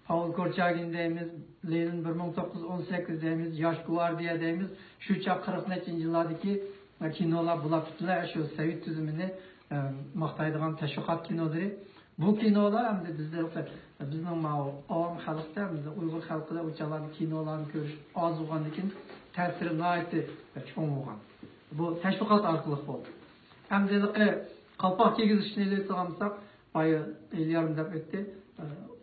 پاۋل كورچاگىن دەيمىز، لېنىن بىر مىڭ توققۇز يۈز ئون سەككىز دەيمىز، ياش گۋاردىيە دەيمىز، شۇ چاغ قىرىق نەچچە يىللاردىكى، ئە، كىنولار بۇلار پۈتۈنلەي شۇ سوۋېت تۈزۈمىنى، ئە، ماختايدىغان تەشۋىقات كىنولىرى. بۇ كىنولار ئەمدى بىزدە، بىزنىڭ ماۋۇ ئاۋام خەلقتە، بىزنىڭ ئۇيغۇر خەلقىدە ئۇ چاغلاردا كىنولارنى كۆرۈش ئاز بولغاندىن كېيىن تەسىرى ناھايىتى چوڭ بولغان. بۇ تەشۋىقات ئارقىلىق بولدى. ئەمدى ھېلىقى قالپاق كىيگۈزۈشنى ئېلىۋېتىدىغان بولساق، بايا ئىليارمۇ دەپ ئۆتتى.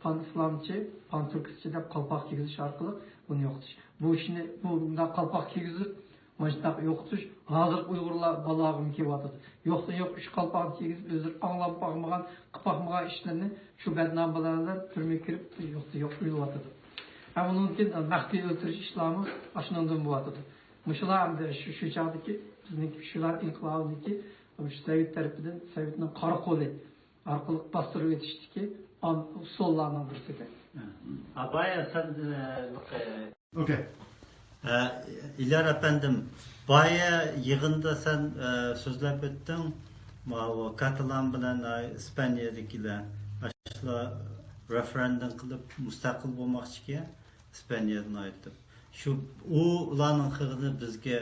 پان ئىسلامچى، پان تۈركىستچى دەپ قالپاق كىيگۈزۈش ئارقىلىق بۇنى يوقىتىش. بۇ ئىشنى، بۇ مۇنداق قالپاق كىيگۈزۈپ، مانا شۇنداق يوقىتىش ھازىرقى ئۇيغۇرلار بالىلارغىمۇ كېلىۋاتىدۇ. يوقتىن يوق ئۈچ قالپاقنى كىيگۈزۈپ، ئۆزلىرى ئاڭلاپ باقمىغان، قىلىپ باقمىغان ئىشلىرىنى شۇ بەدنام بالىلار تۈرمىگە كىرىپ، يوقتىن يوق ئۆلۈۋاتىدۇ. ھەم ئۇنىڭدىن كېيىن مەخپىي ئۆلتۈرۈش ئىشلارمۇ ئاشۇنىڭدىن بولۇۋاتىدۇ. مۇشۇلار ئەمدى شۇ، شۇ چاغدىكى بىزنىڭكى شۇلار ئىنقىلابىنىڭكى شۇ سوۋېت تەرىپىدىن، سوۋېتنىڭ قارا قولى ئارقىلىق باستۇرۇۋېتىشتىكى ئان-، ئۇسۇللارنىڭ بىرسىدە. ھە. بايا سەن، ئە، ئوكەي. ئە، ئىليار ئەپەندىم، بايا يىغىندا سەن، ئە، سۆزلەپ ئۆتتۈڭ. ماۋۇ كاتالان بىلەن، ئاي، ئىسپانىيەدىكىلەر، ئاشۇلار رېفېرېندۇم قىلىپ مۇستەقىل بولماقچىكەن، ئىسپانىيەدىن ئايرىلىپ. شۇ، ئۇلارنىڭ قىلغىنى بىزگە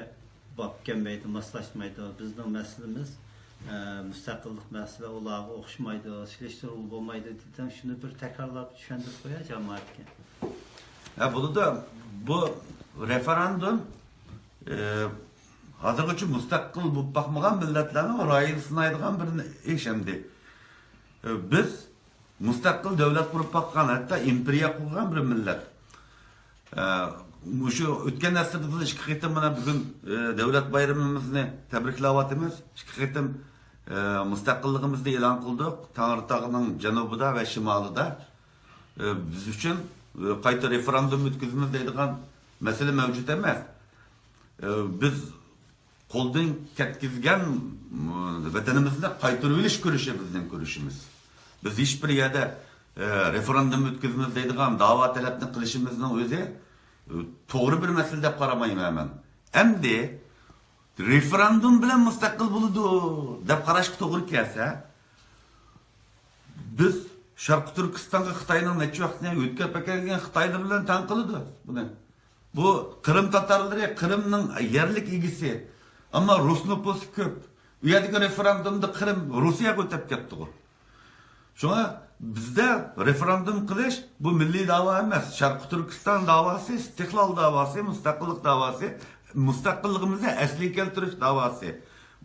باب كەلمەيدۇ، ماسلاشمايدۇ. بىزنىڭ مەسىلىمىز، ئە، مۇستەقىللىق مەسىلە، ئۇلارغا ئوخشىمايدۇ، سېلىشتۇرغىلى بولمايدۇ دېدىڭ. شۇنى بىر تەكرارلاپ چۈشەندۈرۈپ قويە جامائەتكە. ھە، بولىدۇ. بۇ رېفېرېندۇم، ئە، ھازىرغىچە مۇستەقىل بولۇپ باقمىغان مىللەتلەرنىڭ رايىنى سىنايدىغان بىر ئىش ئەمدى. ئە، بىز مۇستەقىل دۆلەت قۇرۇپ باققان، ھەتتا ئىمپېرىيە قۇرغان بىر مىللەت. ئە، مۇشۇ ئۆتكەن ئەسىردە بىز ئىككى قېتىم مانا بۈگۈن، ئە، دۆلەت بايرىمىمىزنى تەبرىكلەۋاتىمىز. ئىككى قېتىم، ئە، مۇستەقىللىقىمىزنى ئېلان قىلدۇق. تەڭرىتاغنىڭ جەنۇبىدا ۋە شىمالىدا. ئە، بىز ئۈچۈن، ئە، قايتا رېفېرېندۇم ئۆتكۈزىمىز دەيدىغان مەسىلە مەۋجۇت ئەمەس. ئە، بىز قولدىن كەتكۈزگەن، م، ۋەتىنىمىزنى قايتۇرۇۋېلىش كۈرىشى بىزنىڭ كۈرىشىمىز. بىز ھېچبىر يەردە، ئە، رېفېرېندۇم ئۆتكۈزىمىز دەيدىغان داۋا تەلەپنى قىلىشىمىزنىڭ ئۆزى، ئە، توغرا بىر مەسىلە دەپ قارىمايمەن مەن. ئەمدى رېفېرېندۇم بىلەن مۇستەقىل بولىدۇ دەپ قاراشقا توغرا كەلسە، بىز شەرقىي تۈركىستانغا خىتاينىڭ نەچچە ۋاقىتنى ئۆتكۈزۈپ ئەكەلگەن خىتايلىرى بىلەن تەڭ قىلىدۇ بۇنى. بۇ قىرىم تاتارلىرى، قىرىمنىڭ يەرلىك ئىگىسى. ئەمما رۇس نوپۇسى كۆپ. ئۇ يەردىكى رېفېرېندۇمدا قىرىم روسىيەگە ئۆتۈپ كەتتىغۇ. شۇڭا بىزدە رېفېرېندۇم قىلىش بۇ مىللىي داۋا ئەمەس. شەرقىي تۈركىستان داۋاسى، ئىستىقلال داۋاسى، مۇستەقىللىق داۋاسى، مۇستەقىللىقىمىزنى ئەسلىگە كەلتۈرۈش داۋاسى.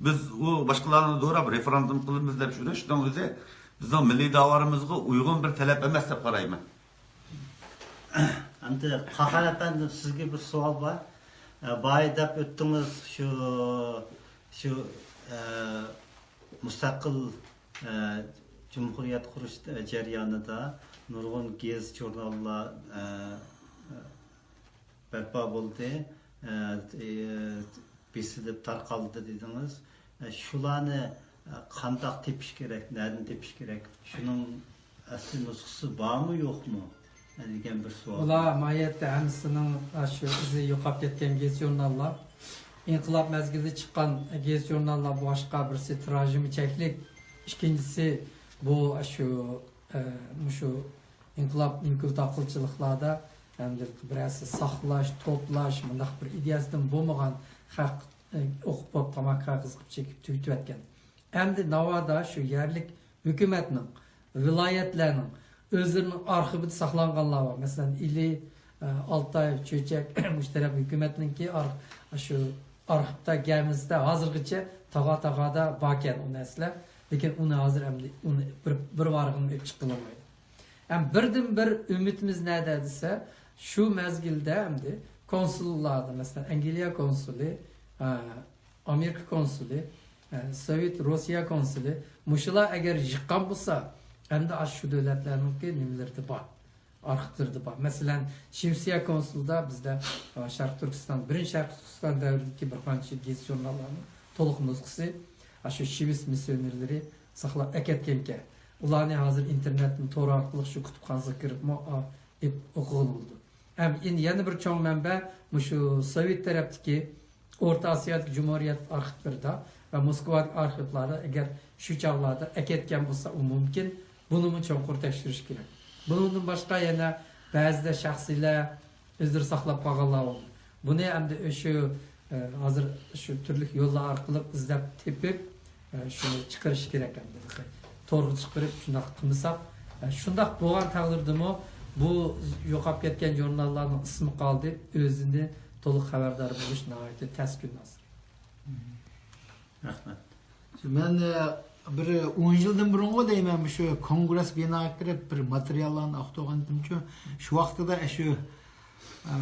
بىز ئۇ باشقىلارنى دوراپ رېفېرېندۇم قىلىمىز دەپ يۈرۈشنىڭ ئۆزى بىزنىڭ مىللىي داۋالىرىمىزغا ئۇيغۇن بىر تەلەپ ئەمەس دەپ قارايمەن. ئەمدى قاھار ئەپەندىم، سىزگە بىر سوئال بار. ئە، بايا دەپ ئۆتتىڭىز، شۇ، شۇ، ئە، مۇستەقىل، ئە، جۇمھۇرىيەت قۇرۇش جەريانىدا نۇرغۇن گېزىت-ژۇرناللار، ئە، بەرپا بولدى، ئە، ئە، بېسىلىپ تارقالدى دېدىڭىز. ئە، شۇلارنى، ئە، قانداق تېپىش كېرەك، نەدىن تېپىش كېرەك؟ شۇنىڭ ئەسلى نۇسخىسى بارمۇ، يوقمۇ؟ ئە، دېگەن بىر سوئال. ئۇلار ماھىيەتتە ھەممىسىنىڭ، ئە، شۇ ئىزى يوقاپ كەتكەن گېزىت-ژۇرناللار. ئىنقىلاب مەزگىلىدە چىققان گېزىت-ژۇرناللار باشقا، بىرسى تىراژىمۇ چەكلىك، ئىككىنچىسى بۇ، ئە، شۇ ئە، مۇشۇ ئىنقىلاب، ئىنكۇلت ئاقىلچىلىقلاردا ئەمدى بىرەرسى ساقلاش، توپلاش، مۇنداق بىر ئىدىيەسىدىن بولمىغان خەق، ئە، ئوقۇپ بولۇپ تاماكا كاغىزى قىلىپ چېكىپ تۈگىتىۋەتكەن. ئەمدى ناۋادا شۇ يەرلىك ھۆكۈمەتنىڭ، ۋىلايەتلەرنىڭ ئۆزلىرىنىڭ ئارخىۋىدا ساقلانغانلار بار. مەسىلەن، ئىلى، ئە، ئالتاي، چۆچەك، مۇشۇ تەرەپ ھۆكۈمەتنىڭكى ئار-، شۇ ئارخىپتا، گەمىسىدە ھازىرغىچە تاغا-تاغادا باركەن ئۇ نەرسىلەر. لېكىن ئۇنى ھازىر ئەمدى ئۇنى بىر، بىر ۋارىقىنى ئېلىپ چىققىلى بولمايدۇ. ھەم بىردىن بىر ئۈمىدىمىز نەدە دېسە، شۇ مەزگىلدە ئەمدى كونسۇللاردا، مەسىلەن، ئەنگلىيە كونسۇلى، ئە، ئامېرىكا كونسۇلى، ئە، سوۋېت روسىيە كونسۇلى، مۇشۇلار ئەگەر يىغقان بولسا، ئەمدى ئاشۇ دۆلەتلەرنىڭكى نېمىلىرىدە بار. ئارخىپلىرىدا بار. مەسىلەن، شىۋېتسىيە كونسۇلىدا بىزدە، ئا، شەرقىي تۈركىستان، بىرىنچى شەرقىي تۈركىستان دەۋرىدىكى بىر قانچە گېزىت-ژۇرناللارنىڭ تولۇق نۇسخىسى ئاشۇ شىۋېتس مىسسىيونېرلىرى ساقلاپ ئەكەتكەنىكەن. ئۇلارنى ھازىر ئىنتېرنېتتىن، تور ئارقىلىق شۇ كۇتۇپخانىسىغا كىرىپمۇ، ئا، ئېلىپ ئوقۇغىلى بولىدۇ. ھەم يەنە بىر چوڭ مەنبە مۇشۇ سوۋېت تەرەپتىكى ئورتا ئاسىيادىكى جۇمھۇرىيەت ئارخىپلىرىدا ۋە موسكۋادىكى ئارخىپلاردا، ئەگەر شۇ چاغلاردا ئەكەتكەن بولسا، ئۇ مۇمكىن. بۇنىمۇ چوڭقۇر تەكشۈرۈش كېرەك. بۇنىڭدىن باشقا يەنە بەزىدە شەخسىيلەر ئۆزلىرى ساقلاپ قالغانلار بولىدۇ. بۇنى ئەمدى شۇ، ئە، ھازىر شۇ تۈرلۈك يوللار ئارقىلىق ئىزدەپ تېپىپ، ئە، شۇنى چىقىرىش كېرەك ئەمدى. تورغا چىقىرىپ شۇنداق قىلمىساق، ئە، شۇنداق بولغان تەقدىردىمۇ بۇ يوقاپ كەتكەن ژۇرناللارنىڭ ئىسمى قالدى، ئۆزىدىن تولۇق خەۋەردار بولۇش ناھايىتى تەس كۈن ھازىر. رەھمەت. مەن، ئە، بىر ئون يىلدىن بۇرۇنغۇ دەيمەن، مۇشۇ كونگرېس بىناغا كىرىپ بىر ماتېرىياللارنى ئاختۇرغانتىمچۇ، شۇ ۋاقتىدا ئە، شۇ، ئە،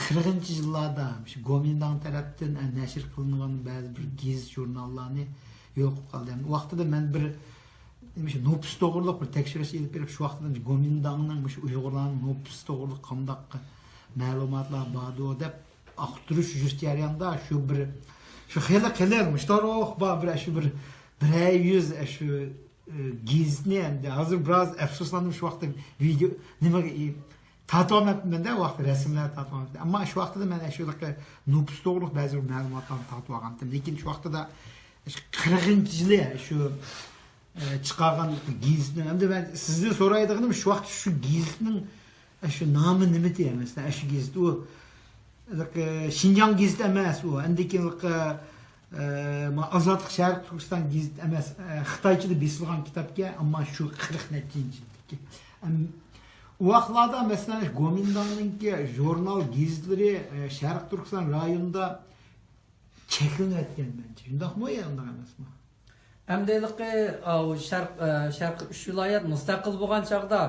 قىرىقىنچى يىللاردا مۇشۇ گومىنداڭ تەرەپتىن، ئە، نەشر قىلىنغان بەزى بىر گېزىت ژۇرناللارنى يوقاپ قالدى. ئۇ ۋاقتىدا مەن بىر، نېمە، شۇ نوپۇس توغرۇلۇق بىر تەكشۈرۈش ئېلىپ بېرىپ، شۇ ۋاقتىدا گومىنداڭنىڭ مۇشۇ ئۇيغۇرلارنىڭ نوپۇسى توغرۇلۇق قانداق مەلۇماتلار باردۇ دەپ، ئاختۇرۇش يۈرۈش جەريانىدا شۇ بىر، شۇ خېلى قېلىن، مۇشتاروق بار بىر، شۇ بىر، بىرەر يۈز، شۇ، ئە، گېزىتنى ئەمدى ھازىر بىراز ئەپسۇسلاندىم، شۇ ۋاقىتتا ۋىدېئو، نېمىگە، ئى، تارتىۋالماپتىمەن-دە، ئۇ ۋاقىتتا رەسىملەرنى تارتىۋالماپتىمەن. ئەمما شۇ ۋاقتىدا مەن شۇ نوپۇس توغرۇلۇق بەزى بىر مەلۇماتلارنى تارتىۋالغانتىم. لېكىن شۇ ۋاقتىدا قىرىقىنچى يىلى شۇ ئە، چىقارغان گېزىتنىڭ، ئەمدى مەن سىزدىن سورايدىغىنىم، شۇ ۋاقىت شۇ گېزىتنىڭ، ئە، شۇ نامى نېمىدى، مەسىلەن، ئە، شۇ گېزىت، ئۇ، ئە، شىنجاڭ گېزىت ئەمەس، ئۇ، ئاندىن كېيىن، ئە، ئە، ما-، ئازادلىق شەرقىي تۈركىستان گېزىت ئەمەس، ئە، خىتايچىدا بېسىلغان كىتابكەن، ئەمما شۇ قىرىق نەچچىنچى يىلدىكى. ئەم، ئۇ ۋاقىتلاردا، مەسىلەن، گومىنداڭنىڭكى ژۇرنال گېزىتلىرى، ئە، شەرقىي تۈركىستان رايونىدا چەكلىنىۋەتكەن مەنچە. شۇنداقمۇ يا ئۇنداق ئەمەسمۇ؟ ئەمدى ھېلىقى، ئاۋۇ شەرق-، ئە، شەرقىي ئۈچ ۋىلايەت مۇستەقىل بولغان چاغدا،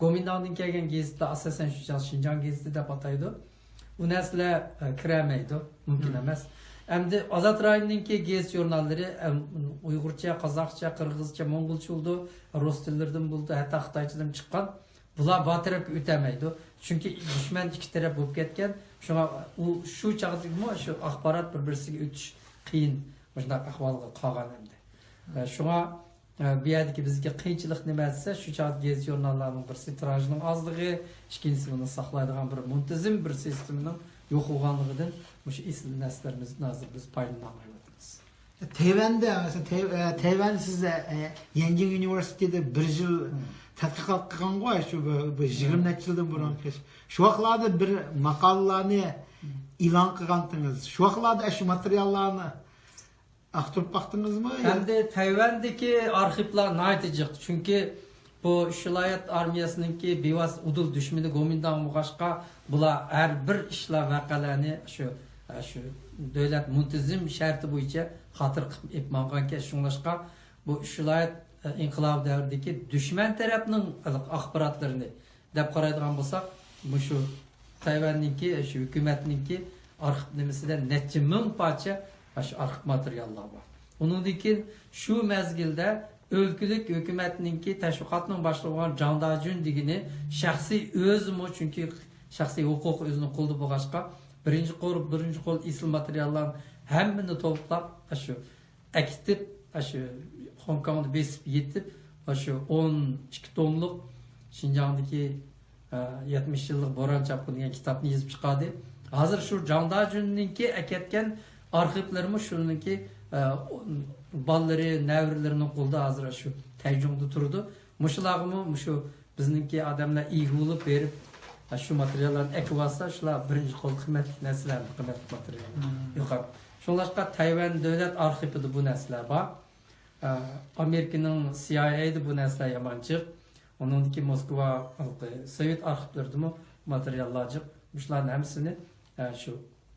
گومىنداڭدىن كەلگەن گېزىتلەر ئاساسەن شۇ چاغ شىنجاڭ گېزىتى دەپ ئاتايدۇ. ئۇ نەرسىلەر، ئە، كىرەلمەيدۇ. مۇمكىن ئەمەس. ئەمدى ئازاد رايوننىڭكى گېزىت ژۇرناللىرى، ئەم، ئۇيغۇرچە، قازاقچە، قىرغىزچە، موڭغۇلچە بولىدۇ، رۇس تىللىرىدىن بولىدۇ، ھەتتا خىتايچىدىن چىققان. بۇلار بار تەرەپكە ئۆتەلمەيدۇ. چۈنكى دۈشمەن ئىككى تەرەپ بولۇپ كەتكەن. شۇڭا ئۇ شۇ چاغدىمۇ شۇ ئاخبارات بىر-بىرسىگە ئۆتۈش قىيىن مۇشۇنداق ئەھۋالغا قالغان ئەمدى. ئە، شۇڭا، ئە، بۇ يەردىكى بىزگە قىيىنچىلىق نېمە دېسە، شۇ چاغدىكى گېزىت ژۇرناللارنىڭ بىرسى تىراژنىڭ ئازلىقى، ئىككىنچىسى ئۇنى ساقلايدىغان بىر مۇنتىزىم بىر سىستېمىنىڭ يوق بولغانلىقىدىن مۇشۇ ئېسىل نەرسىلىرىمىزدىن ھازىر بىز پايدىلىنالمايۋاتىمىز. تەيۋەندە، مەسىلەن، تەي-، ئە، تەيۋەن سىز، ئە، ئە، يەنجىڭ ئۇنىۋېرسىتېتىدا بىر يىل تەتقىقات قىلغانغۇ، شۇ بىر، بىر يىگىرمە نەچچە يىلدىن بۇرۇن. شۇ ۋاقىتلاردا بىر ماقالىلارنى ئېلان قىلغانتىڭىز. شۇ ۋاقىتلاردا شۇ ماتېرىياللارنى ئاختۇرۇپ باقتىڭىزمۇ؟ ئەمدى تەيۋەندىكى ئارخىپلار ناھايىتى جىق. چۈنكى بۇ ئۈچ ۋىلايەت ئارمىيەسىنىڭكى بىۋاسىتە ئۇدۇل دۈشمىنى گومىنداڭ بولغاچقا، بۇلار ھەر بىر ئىشلار، ۋەقەلەرنى شۇ، شۇ دۆلەت مۇنتىزىم شەرتى بويىچە خاتىرە قىلىپ ئېلىپ ماڭغانكەن. شۇڭلاشقا، بۇ ئۈچ ۋىلايەت ئىنقىلابى دەۋرىدىكى دۈشمەن تەرەپنىڭ ئاخباراتلىرىنى دەپ قارايدىغان بولساق، مۇشۇ تەيۋەننىڭكى، شۇ ھۆكۈمەتنىڭكى ئارخىپ نېمىسىدە نەچچە مىڭ پارچە شۇ ئارخىپ ماتېرىياللار بار. ئۇنىڭدىن كېيىن شۇ مەزگىلدە ئۆلكىلىك ھۆكۈمەتنىڭكى تەشۋىقاتنىڭ باشلىقى بولغان جاڭ داجۈن دېگىنى شەخسىي ئۆزىمۇ، چۈنكى شەخسىي ھوقۇقى ئۆزىنىڭ قولىدا بولغاچقا، بىرىنچى قول، بىرىنچى قول ئېسىل ماتېرىياللارنى ھەممىنى توپلاپ، شۇ ئەكېتىپ، ئاشۇ خوڭكوڭدا بېسىپ يېتىپ، ئاشۇ ئون ئىككى توملۇق شىنجاڭدىكى، ئە، يەتمىش يىللىق بوران چاپقۇنى دېگەن كىتابنى يېزىپ چىقاردى. ھازىر شۇ جاڭ داجۈننىڭكى ئەكەتكەن ئارخىپلىرىمۇ شۇنىڭكى، ئە، بالىلىرى، نەۋرىلىرىنىڭ قولىدا ھازىر شۇ تەيجۇڭدا تۇرىدۇ. مۇشۇلارغىمۇ مۇشۇ بىزنىڭكى ئادەملەر ئىگە بولۇپ بېرىپ، شۇ ماتېرىياللارنى ئەكىۋالسا، شۇلار بىرىنچى قول قىممەتلىك نەرسىلەر، قىممەتلىك ماتېرىيال. مم. يوقاپ. شۇڭلاشقا تەيۋەن دۆلەت ئارخىپىدا بۇ نەرسىلەر بار. ئە، ئامېرىكىنىڭ سى ئاي ئەيدە بۇ نەرسىلەر يامان جىق. ئۇنىڭدىن كېيىن موسكۋا، سوۋېت ئارخىپلىرىدىمۇ ماتېرىياللار جىق. مۇشۇلارنىڭ ھەممىسىنى، ئە، شۇ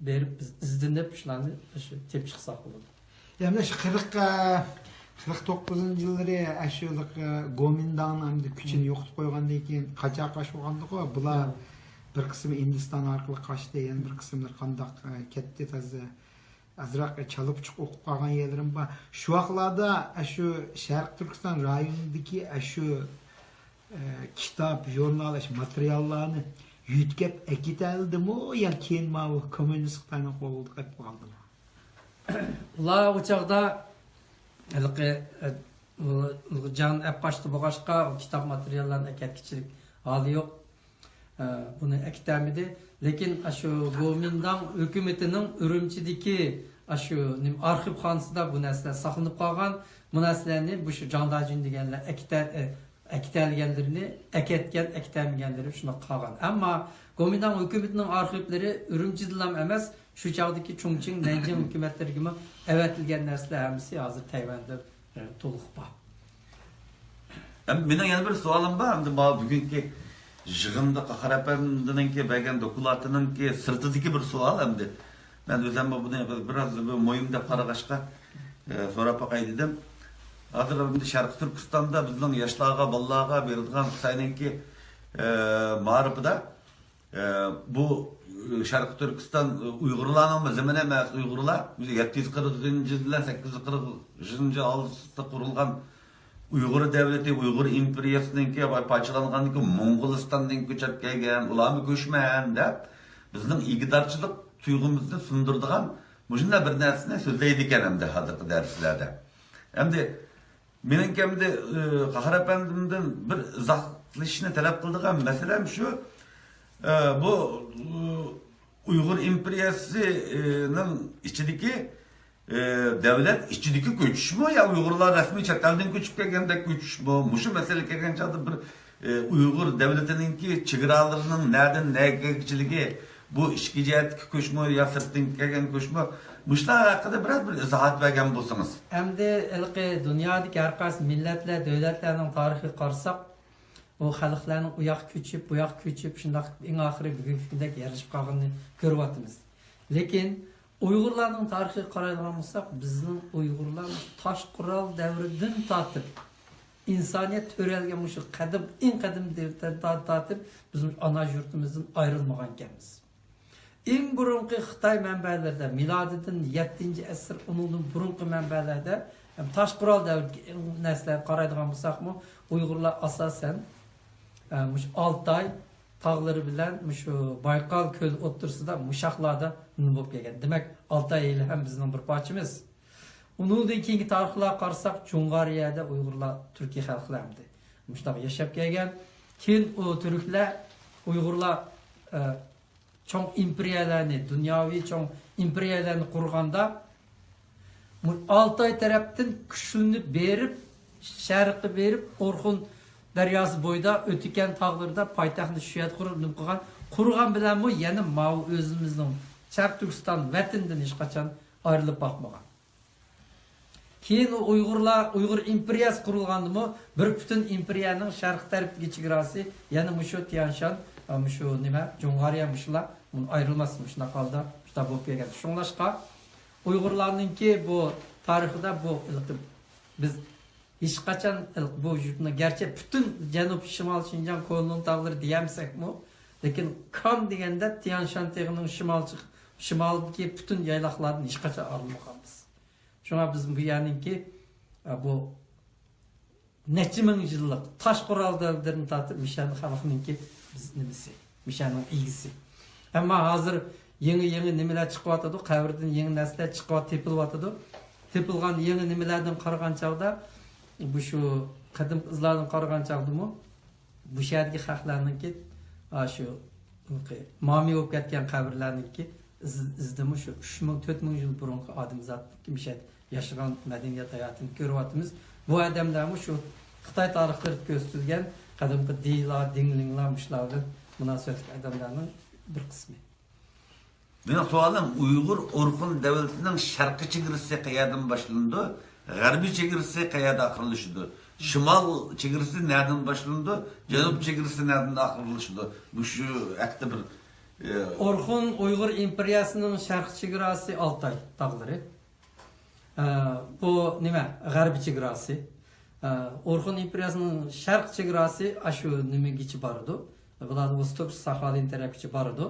بېرىپ بىز ئىزدىنىپ شۇلارنى شۇ تېپىپ چىقساق بولىدۇ. يەنى شۇ قىرىق، قىرىق توققۇزىنچى يىللىرى ئاشۇ گومىنداڭنىڭ ئەمدى كۈچىنى يوقىتىپ قويغاندىن كېيىن قاچا-قاچ بولغاندىغۇ. بۇلار بىر قىسمى ھىندىستان ئارقىلىق قاچتى، يەنە بىر قىسىملىرى قانداق، ئە، كەتتى، تازا ئازراق چالا-پۇچۇق ئوقۇپ قالغان يەرلىرىم بار. شۇ ۋاقىتلاردا ئاشۇ شەرقىي تۈركىستان رايونىدىكى ئاشۇ ئە، كىتاب، ژۇرنال، ئاشۇ ماتېرىياللارنى يۆتكەپ ئەكېتەلدىمۇ يا كېيىن ماۋۇ كوممۇنىست خىتاينىڭ قولىدا قېلىپ قالدىمۇ؟ ئۇلار ئۇ چاغدا ھېلىقى، ئە، جان ئەپ قاچتى بولغاچقا، ئۇ كىتاب ماتېرىياللارنى ئەكەتكۈچىلىك ھالى يوق. ئە، بۇنى ئەكېتەلمىدى. لېكىن ئاشۇ گومىنداڭ ھۆكۈمىتىنىڭ ئۈرۈمچىدىكى ئاشۇ نېمە، ئارخىپخانىسىدا بۇ نەرسىلەر ساقلىنىپ قالغان. بۇ نەرسىلەرنى بۇ شۇ جاڭداجۈن دېگەنلەر ئەكېتە-، ئە، ئەكېتەلىگەنلىرىنى، ئەكەتكەن، ئەكېتەلمىگەنلىرى شۇنداق قالغان. ئەمما گومىنداڭ ھۆكۈمىتىنىڭ ئارخىپلىرى ئۈرۈمچىدىلا ئەمەس، شۇ چاغدىكى چۇڭچىڭ، نەنجىڭ ھۆكۈمەتلىرىگىمۇ ئەۋەتىلگەن نەرسىلەر ھەممىسى ھازىر تەيۋەندە، ئە، تولۇق بار. ئەمدى مېنىڭ يەنە بىر سوئالىم بار. ئەمدى ماۋۇ بۈگۈنكى يىغىندا قاھار ئەپەندىنىڭكى بەرگەن دوكلاتىنىڭكى سىرتىدىكى بىر سوئال ئەمدى. مەن ئۆزۈممۇ بۇنى بىر، بىراز بىر مۇھىم دەپ قارىغاچقا، ئە، سوراپ باقاي دېدىم. ھازىر ئەمدى شەرقىي تۈركىستاندا بىزنىڭ ياشلارغا، بالىلارغا بېرىدىغان خىتاينىڭكى، ئە، مائارىپىدا ئە، بۇ، ئە، شەرقىي تۈركىستان، ئە، ئۇيغۇرلارنىڭمۇ زېمىنى ئەمەس، ئۇيغۇرلار يەتتە يۈز قىرىقىنچى يىل بىلەن سەككىز يۈز قىرىقىنچى يىل ئارىسىدا قۇرۇلغان ئۇيغۇر دەۋلىتى، ئۇيغۇر ئىمپېرىيەسىنىڭكى پارچىلانغاندىن كېيىن موڭغۇلىستاندىن كۆچۈپ كەلگەن، ئۇلارمۇ كۆچمەن دەپ، بىزنىڭ ئىگىدارچىلىق تۇيغۇمىزنى سۇندۇرىدىغان مۇشۇنداق بىر نەرسىنى سۆزلەيدىكەن ئەمدى ھازىرقى دەرسلەردە. ئەمدى مېنىڭكى ئەمدى، ئى، قاھار ئەپەندىمدىن بىر ئىزاھلىشىشنى تەلەپ قىلىدىغان مەسىلەم شۇ، ئى، بۇ، ئى، ئۇيغۇر ئىمپېرىيەسىنىڭ ئىچىدىكى، ئى، دەۋلەت ئىچىدىكى كۆچۈشمۇ يا ئۇيغۇرلار رەسمىي چەت ئەلدىن كۆچۈپ كەلگەندەك كۆچۈشمۇ؟ مۇشۇ مەسىلىگە كەلگەن چاغدا بىر، ئى، ئۇيغۇر دەۋلىتىنىڭكى چېگرالىرىنىڭ نەدىن نەگە كەلگۈچىلىكى، بۇ ئىچكى جەھەتتىكى كۆچمۇ يا سىرتتىن كەلگەن كۆچمۇ؟ مۇشۇلار ھەققىدە بىرەر بىر ئىزاھات بەرگەن بولسىڭىز. ئەمدى ھېلىقى دۇنيادىكى ھەر قايسى مىللەتلەر، دۆلەتلەرنىڭ تارىخىغا قارىساق، ئۇ خەلقلەرنىڭ ئۇ ياققا كۆچۈپ، بۇ ياققا كۆچۈپ، شۇنداق ئەڭ ئاخىرى بۈگۈنكى كۈندەك يەرلىشىپ قالغىنىنى كۆرۈۋاتىمىز. لېكىن ئۇيغۇرلارنىڭ تارىخىغا قارايدىغان بولساق، بىزنىڭ ئۇيغۇرلار تاش قورال دەۋرىدىن تارتىپ، ئىنسانىيەت تۆرەلگەن مۇشۇ قەدىم، ئىڭ قەدىم دەۋردىن تارتىپ، بىز مۇشۇ ئانا يۇرتىمىزدىن ئايرىلمىغان ئىكەنمىز. ئەڭ بۇرۇنقى خىتاي مەنبەلىرىدە، مىلادىدىن يەتتىنچى ئەسىر، ئۇنىڭدىن بۇرۇنقى مەنبەلەردە، ھەم تاش قورال دەۋرىدىكى نەرسىلەرگە قارايدىغان بولساقمۇ، ئۇيغۇرلار ئاساسەن، ئە، مۇشۇ ئالتاي تاغلىرى بىلەن مۇشۇ بايقال كۆلى ئوتتۇرىسىدا مۇشاقلاردا نېمە بولۇپ كەلگەن. دېمەك، ئالتاي ئېلى ھەم بىزنىڭ بىر پارچىمىز. ئۇنىڭدىن كېيىنكى تارىخلارغا قارىساق، جۇڭغارىيەدە ئۇيغۇرلار، تۈركىي خەلقلەر ئەمدى مۇشۇنداق ياشاپ كەلگەن. كېيىن ئۇ تۈركلەر ئۇيغۇرلار، ئە، چوڭ ئىمپېرىيەلەرنى، دۇنياۋى چوڭ ئىمپېرىيەلەرنى قۇرغاندا، مۇ-، ئالتاي تەرەپتىن كۈچلىنىپ بېرىپ، شەرققە بېرىپ، ئورخۇن دەرياسى بويىدا، ئۆتىكەن تاغلىرىدا پايتەختنى شۇ يەردە قۇرۇپ، نېمە قىلغان، قۇرغان بىلەنمۇ يەنە ماۋۇ ئۆزىمىزنىڭ شەرقىي تۈركىستان ۋەتىنىدىن ھېچقاچان ئايرىلىپ باقمىغان. كېيىن ئۇ ئۇيغۇرلار، ئۇيغۇر ئىمپېرىيەسى قۇرۇلغاندىمۇ، بىر پۈتۈن ئىمپېرىيەنىڭ شەرقىي تەرىپىدىكى چېگراسى يەنە مۇشۇ تيانشان، ئا، مۇشۇ نېمە، جۇڭغارىيە مۇشۇلار، بۇنى ئايرىلماس مۇشۇنداق ھالدا شۇنداق بولۇپ كەلگەن. شۇڭلاشقا ئۇيغۇرلارنىڭكى بۇ تارىخىدا بۇ ھېلىقى بىز ھېچقاچان ھېلىقى بۇ يۇرتنى گەرچە پۈتۈن جەنۇب، شىمال شىنجاڭ، كۇنلۇن تاغلىرى دېيەلمىسەكمۇ، لېكىن كام دېگەندە تيانشان تېغىنىڭ شىمالچە، شىمالدىكى پۈتۈن يايلاقلاردىن ھېچقاچان ئايرىلمىغانمىز. شۇڭا بىز بۇ يەرنىڭكى، ئە، بۇ نەچچە مىڭ يىللىق تاش قورال دەۋرىدىن تارتىپ مىشەن خەلقنىڭكى بىز نېمىسى، مىشەننىڭ ئىگىسى. ئەمما ھازىر يېڭى، يېڭى نېمىلەر چىقىۋاتىدۇ، قەبرىدىن يېڭى نەرسىلەر چىقىۋات-، تېپىلىۋاتىدۇ. تېپىلغان يېڭى نېمىلەردىن قارىغان چاغدا، بۇ شۇ قەدىمكى ئىزلاردىن قارىغان چاغدىمۇ، بۇ شەھەردىكى خەقلەرنىڭكى، ئا، شۇ مامى بولۇپ كەتكەن قەبرىلەرنىڭكى ئىز-، ئىزىدىمۇ شۇ ئۈچ مىڭ، تۆت مىڭ يىل بۇرۇنقى ئادەمزاتنىڭكى مۇشۇ يەردە ياشىغان مەدەنىيەت ھاياتىنى كۆرۈۋاتىمىز. بۇ ئادەملەرمۇ شۇ خىتاي تارىخلىرىدا كۆرسىتىلگەن قەدىمكى دېيلار، دىڭلىڭلار مۇشۇلار بىلەن مۇناسىۋەتلىك ئادەملەرنىڭ بىر قىسمى. مېنىڭ سوئالىم، ئۇيغۇر ئورخۇن دەۋلىتىنىڭ شەرقىي چېگرىسى قەيەردىن باشلىنىدۇ، غەربىي چېگرىسى قەيەردە ئاخىرلىشىدۇ؟ شىمال چېگرىسى نەدىن باشلىنىدۇ، جەنۇب چېگرىسى نەدىن ئاخىرلىشىدۇ؟ مۇشۇ ھەقتە بىر، ئى، ئورخۇن ئۇيغۇر ئىمپېرىيەسىنىڭ شەرقىي چېگراسى ئالتاي تاغلىرى. ئە، بۇ نېمە؟ غەربىي چېگراسى. ئە، ئورخۇن ئىمپېرىيەسىنىڭ شەرقىي چېگراسى ئاشۇ نېمىگىچە بارىدۇ. ۋلادىۋوستوك، ساخالىن تەرەپكىچە بارىدۇ.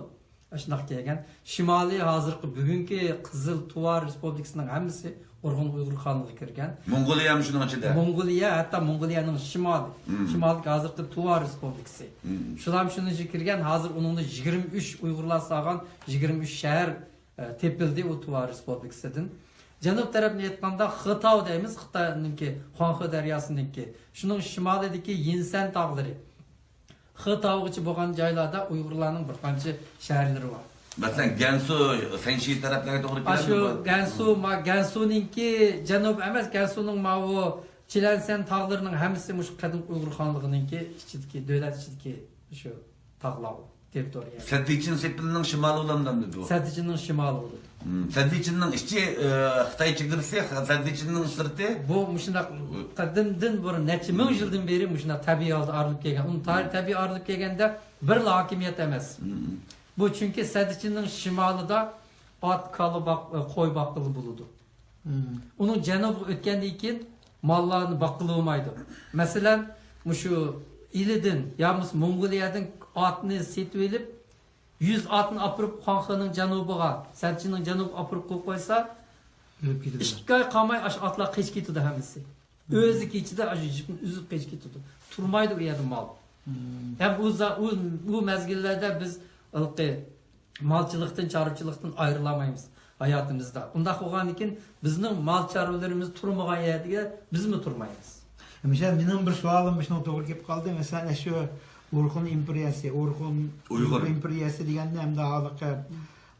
ئاشۇنداق كەلگەن. شىمالىي ھازىرقى بۈگۈنكى قىزىل تۇۋا رېسپۇبلىكىسىنىڭ ھەممىسى ئورخۇن ئۇيغۇر خانلىقىغا كىرگەن. موڭغۇلىيە ھەم شۇنىڭ ئىچىدە. موڭغۇلىيە، ھەتتا موڭغۇلىيەنىڭ شىمالى. مم. شىمالدىكى ھازىرقى تۇۋا رېسپۇبلىكىسى. مم. شۇلارمۇ شۇنىڭ ئىچىگە كىرگەن. ھازىر ئۇنىڭدا يىگىرمە ئۈچ ئۇيغۇرلار سالغان يىگىرمە ئۈچ شەھەر، ئە، تېپىلدى ئۇ تۇۋا رېسپۇبلىكىسىدىن. جەنۇب تەرەپنى ئېيتقاندا خېتاۋ دەيمىز، خىتاينىڭكى خۇاڭخې دەرياسىنىڭكى. شۇنىڭ شىمالىدىكى يىنسەن تاغلىرى. خې تاۋغىچە بولغان جايلاردا ئۇيغۇرلارنىڭ بىر قانچە شەھەرلىرى بار. مەسىلەن، گەنسۇ، فەنشى تەرەپلەرگە توغرا ئاشۇ كېلەمدۇ؟ گەنسۇ، ما، گەنسۇنىڭكى جەنۇب ئەمەس، گەنسۇنىڭ ماۋۇ چىلەنسەن تاغلىرىنىڭ ھەممىسى مۇشۇ قەدىم ئۇيغۇر خانلىقىنىڭكى ئىچىدىكى، دۆلەت ئىچىدىكى شۇ تاغلار، تېررىتورىيە. سەددىچىن سېپىلنىڭ شىمالى بولامدۇ ئەمدى بۇ؟ سەددىچىننىڭ شىمالى بولىدۇ. سەددىچىننىڭ ئىچى، ئە، خىتاي چېگرىسى، سەددىچىننىڭ سىرتى. بۇ مۇشۇنداق قەدىمدىن بۇرۇن، نەچچە مىڭ يىلدىن بېرى مۇشۇنداق تەبىئىي ھالدا ئايرىلىپ كەلگەن. ئۇنىڭ تارىخىي تەبىئىي ئايرىلىپ كەلگەندە بىرلا ھاكىمىيەت ئەمەس. بۇ چۈنكى سەددىچىننىڭ شىمالىدا ئات، كالا باق-، قوي باققىلى بولىدۇ. ئۇنىڭ جەنۇبىغا ئۆتكەندىن كېيىن ماللارنى باققىلى بولمايدۇ. مەسىلەن، مۇشۇ ئىلىدىن يا بولمىسا موڭغۇلىيەدىن ئاتنى سېتىۋېلىپ، يۈز ئاتنى ئاپىرىپ خۇاڭخېنىڭ جەنۇبىغا، سەددىچىننىڭ جەنۇبىغا ئاپىرىپ قويۇپ قويسا، ئۆلۈپ كېتىدۇ. ئىككى ئاي قالماي ئاشۇ ئاتلار قېچىپ كېتىدۇ ھەممىسى. ئۆزى كېچىدە ئاشۇ جىپنى ئۈزۈپ قېچىپ كېتىدۇ. تۇرمايدۇ ئۇ يەردە مال. ھەم ئۇ، زا- ئۇ، ئۇ مەزگىللەردە بىز ھېلىقى مالچىلىقتىن، چارۋىچىلىقتىن ئايرىلالمايمىز ھاياتىمىزدا. ئۇنداق بولغاندىكىن بىزنىڭ مال چارۋىلىرىمىز تۇرمىغان يەردە بىزمۇ تۇرمايمىز. مىسال، مېنىڭ بىر سوئالىم مۇشۇنىڭ توغرا كېلىپ قالدى. مەسىلەن، شۇ ئورخۇن ئىمپېرىيەسى، ئورخۇن ئۇيغۇر. ئىمپېرىيەسى دېگەندە ئەمدى ھازىرقى،